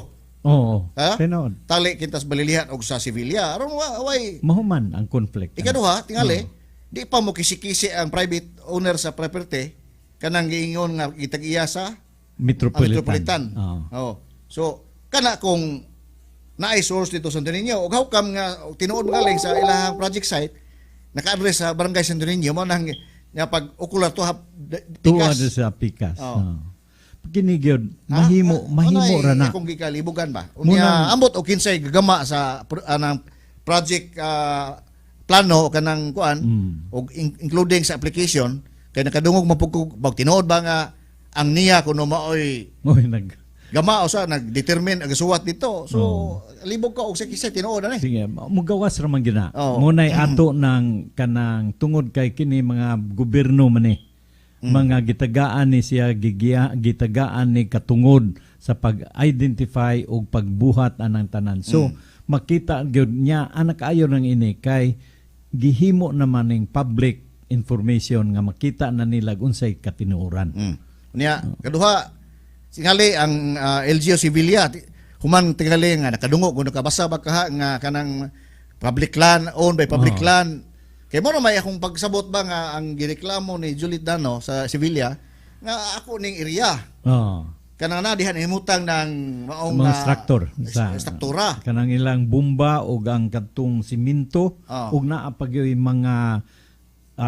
Oo. Ha? Tinuod. Tali kintas Balilihan og sa Sevilla. Aron wa way Mahuman ang conflict. Ikaduha, tingali, di pa mo kisi-kisi ang private owner sa property kanang giingon nga gitag-iya sa Metropolitan. Metropolitan. Oo. Oh. So, kana kung naay source dito sa Santo Niño, ug how come nga tinuod galing sa ilahang project site naka-address sa Barangay Santo Niño, mo nang nga pag ukular to hap Tuwa pikas. sa pikas. Oo. Oo. Kini gyud Ha? mahimo mahimo Ano ra na. Akong gikalibugan ba? Unya ambot og kinsay gagama sa anang project plano o kanang kuan og including sa application kay nakadungog man pud ko bag tinuod ba nga ang niya kuno maoy Moy nag gama o sa nag-determine ang suwat dito. So libog ka og sa kisay tinuod ani. Sige, mugawas ra man gina. Oo. Munay ato ng kanang tungod kay kini mga gobyerno man ni. Mga gitagaan ni siya gigiya, gitagaan ni katungod sa pag-identify og pagbuhat anang tanan. So makita gyud niya anak ayo nang ini kay gihimo naman ning public information nga makita na nila unsay katinuoran. Unya kaduha, singali ang LGU Sevilla human tingali nga nakadungog kung nakabasa ba kaha nga kanang public land owned by public land, kay mo na may akong pagsabot ba nga ang gireklamo ni Juliet Dano sa Sevilla nga ako ning area kanang na dihan himutang ng maong mga structure struktura. Kanang ilang bomba og ang kadtong simento ug naa pa gyud mga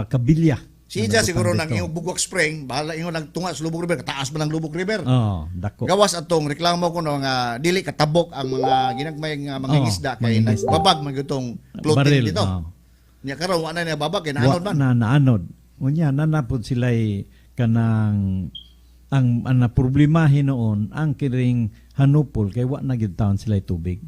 kabilya. Siya Nga siguro nabutang nang dito. iyong Bugwak Spring, bahala ingon nagtunga sa Lubog River, kataas man ang Lubog River. Oo, dako. Gawas atong reklamo ko no nga dili katabok ang mga ginagmay nga mga isda kay mga isda. nagbabag man gyud tong floating Baril, dito. oo. Nya karon wa na niya babag kay naanod Wa man. na naanod. Unya nanapod sila'y kanang ang na problema hinuon ang kiring hanupol kay wa na gyud taon sila'y tubig.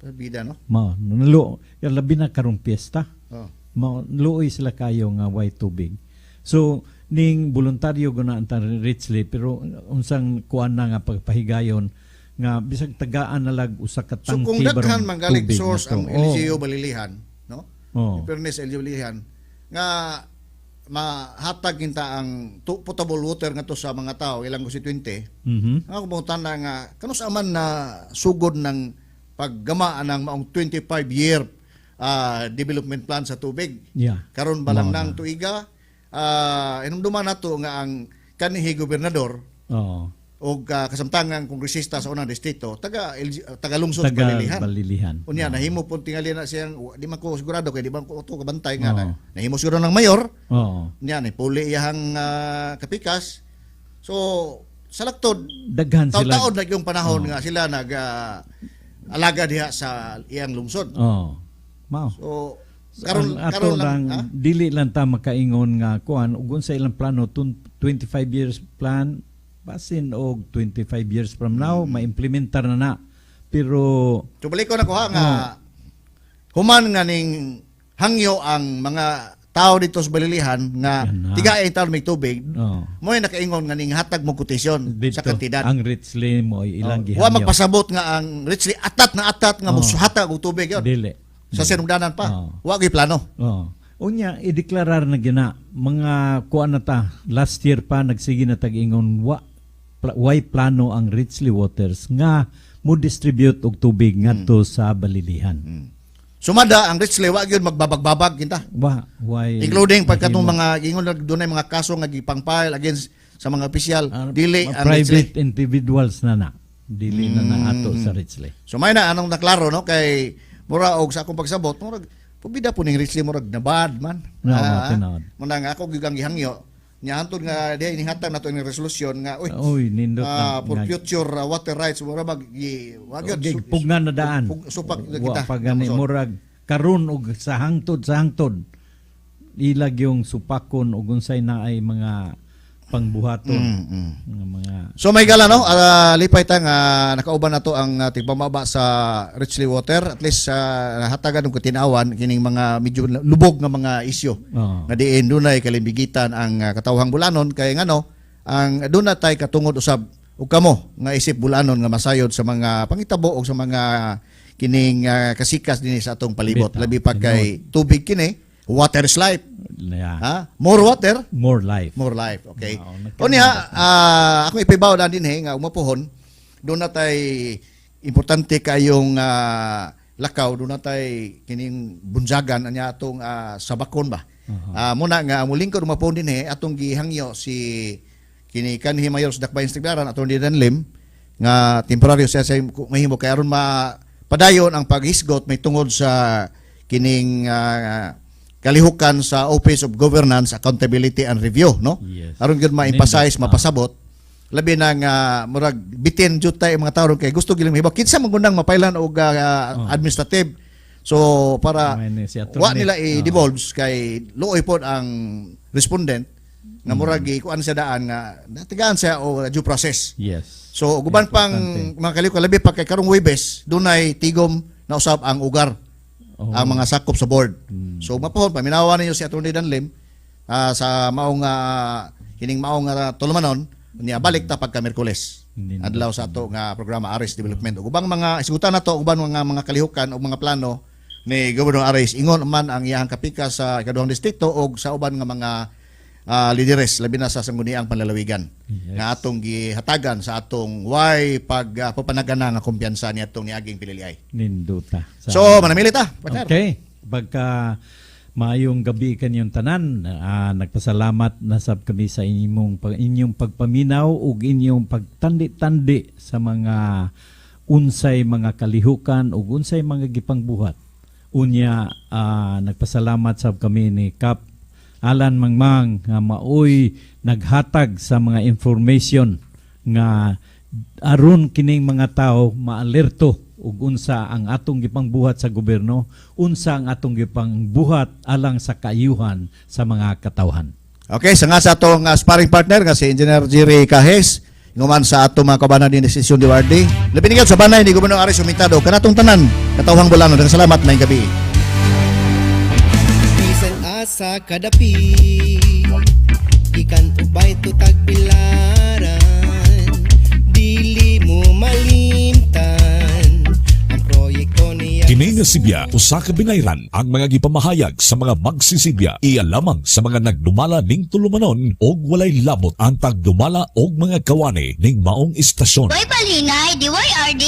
Bida, no. Mao nalo labi na karong piyesta. Oh. Mao luoy sila kayo nga way tubig. So ning voluntaryo guna ang tan Richly pero unsang kuan na nga pagpahigayon nga bisag tagaan na lag usa ka So tangki kung daghan barong man galing tubig source na to. ang LGU Balilihan, no? Oo. In fairness LGU Balilihan nga mahatag kinta ang potable water ngadto sa mga tao ilang constituente. Ang ako na nga kanus aman na sugod ng paggama ng maong 25 year development plan sa tubig. Karon ba lang Mao nang na. tuiga, inumduman nato nga ang kanhi gobernador og kasamtangang kongresista sa unang distrito taga LG, taga lungsod sa Taga Balilihan. Balilihan. Unya nahimo pud tingali na siyang di man ko sigurado kay di man ko to kabantay nga nahimo siguro ng mayor. Unya ni puli iyang kapikas. So sa laktod Daghan sila. taon-taon na yung panahon nga sila nag alaga diha sa iyang lungsod. Oo. Mao. So karon Ang ato karon lang, lang, ha? dili lang ta makaingon nga kuan ug unsa ilang plano 25 years plan, basin og 25 years from now ma-implementar na na. Pero So balik ko na ko ha nga human nga ning hangyo ang mga tao dito sa Balilihan nga Yan na. tiga ay taon may tubig. Oo. Mo nakaingon nga ning hatag mo kotisyon Dito, sa kantidad. ang Richly mo ay ilang Oh, gihangyo. wa magpasabot nga ang Richly atat na atat nga Oo. musuhatag og tubig yun. Dili. Sa sinugdanan pa. Oo. Wa gyud plano. Oo. Unya, ideklarar na gina mga kuan na ta last year pa nagsige na tag-ingon wa way plano ang Richly Waters nga mo distribute og tubig ngadto sa Balilihan. Sumada ang Richly wa gyud magbabagbabag kinta. Wa way Including pagkatong mahimo. mga ingon na dunay mga kaso nga gipang-file against sa mga opisyal, Ah, dili mga ang Richly. private individuals na na. Dili na na ato sa Richly. So may na anong naklaro no kay mura og sa akong pagsabot murag pubida po ning Richly murag nabad man. No, Ah, tinuod. Muna nga ako gyud ang gihangyo nya hantod nga diha inihatag nato ning resolusyon nga uy, Uy, nindot ah, na. for future water rights mura mag gi wa gyud Pugnan na daan. Supak Wa kita. pa gani So, murag karon og sa hangtod ilag yung supakon og unsay na ay mga pangbuhaton nga mga. So may gala no, lipay ta nga nakauban na to ang tigpamaba sa Richly Water, at least sa hatagan og katinawan kining mga medyo lubog nga mga isyu Oo. nga diin dunay kalimbigitan ang katawhang Bulanon kay ngano ang doon na tay katungod usab ug kamo nga isip Bulanon nga masayod sa mga pangitabo og sa mga kining kasikas dinhi sa atong palibot, Bitaw. labi pa kay tubig kini, water is life. Yeah. Ha, more water, More life. more life, okay? Oo, nagkaroon Unya, ako ipibaw na din eh, nga umapuhon, doon na tay importante kayong lakaw, doon na tay kining bunjagan anya atong sabakon ba. Muna nga mulingkod umapuhon din eh, atong gihangyo si kini kanhi mayor sa Dakbayan sa Tagbilaran, atong Didan Lim, nga temporaryo siya sa mahimo kay aron mapadayon ang paghisgot may tungod sa kining kalihukan sa Office of Governance, Accountability and Review, no? Yes. Aron gyud ma-emphasize, Nindot. mapasabot labi na nga murag bitin jud tay mga tawo kay gusto giling mahibak kinsa man gunang mapailan og administrative, so para May ni si attorney. wa nila i-devolve kay luoy pod ang respondent nga murag gikuan siya daan nga natigaan siya o due process. So guban pang Importante. mga kaliw labi pa kay karong Webes dunay tigom na usab ang ugar ang mga sakop sa board. So mapuhon paminawa ninyo si Attorney Dan Lim sa maong kining maong tulumanon niya balik ta pagka Miyerkules. Hindi na. Adlaw sa ato nga programa Aris Development. Ug ubang mga isgutan nato uban mga kalihukan o mga plano ni Governor Aris ingon man ang iyang kapika sa ikaduhang distrito og sa uban nga mga lideres labi na sa sangguniang panlalawigan nga atong gihatagan sa atong way pag papanagana nga kumpiyansa ni atong niaging pililiay. Ninduta. So manamili ta, partner. Okay. Pagka maayong gabi kanyong tanan, nagpasalamat na sab kami sa inyong pagpaminaw ug inyong pagtandi-tandi sa mga unsay mga kalihukan ug unsay mga gipangbuhat. Unya, nagpasalamat sab kami ni Kap Alan Mangmang nga maoy naghatag sa mga information nga aron kining mga tao maalerto ug unsa ang atong gipangbuhat sa gobyerno, unsa ang atong gipangbuhat alang sa kaayuhan sa mga katawhan. Okay, sa nga sa atong sparring partner nga si Engineer Jerry Cajes, nguman sa atong mga kabanan din desisyon di Wardi. Labi ni sa banay ni Gobernador Aris Sumitado kanatong tanan katawhang Bulano. Daghang salamat, maayong gabi. Bisan asa kadapi ikan ubay to tagbilaran, dili mo malimtan ang proyekto niya. Kini nga sibya usa ka binayran ang mga gipamahayag sa mga magsisibya iya lamang sa mga nagdumala ning tulumanon og walay labot ang tagdumala og mga kawani ning maong istasyon. Hoy palinay, DYRD.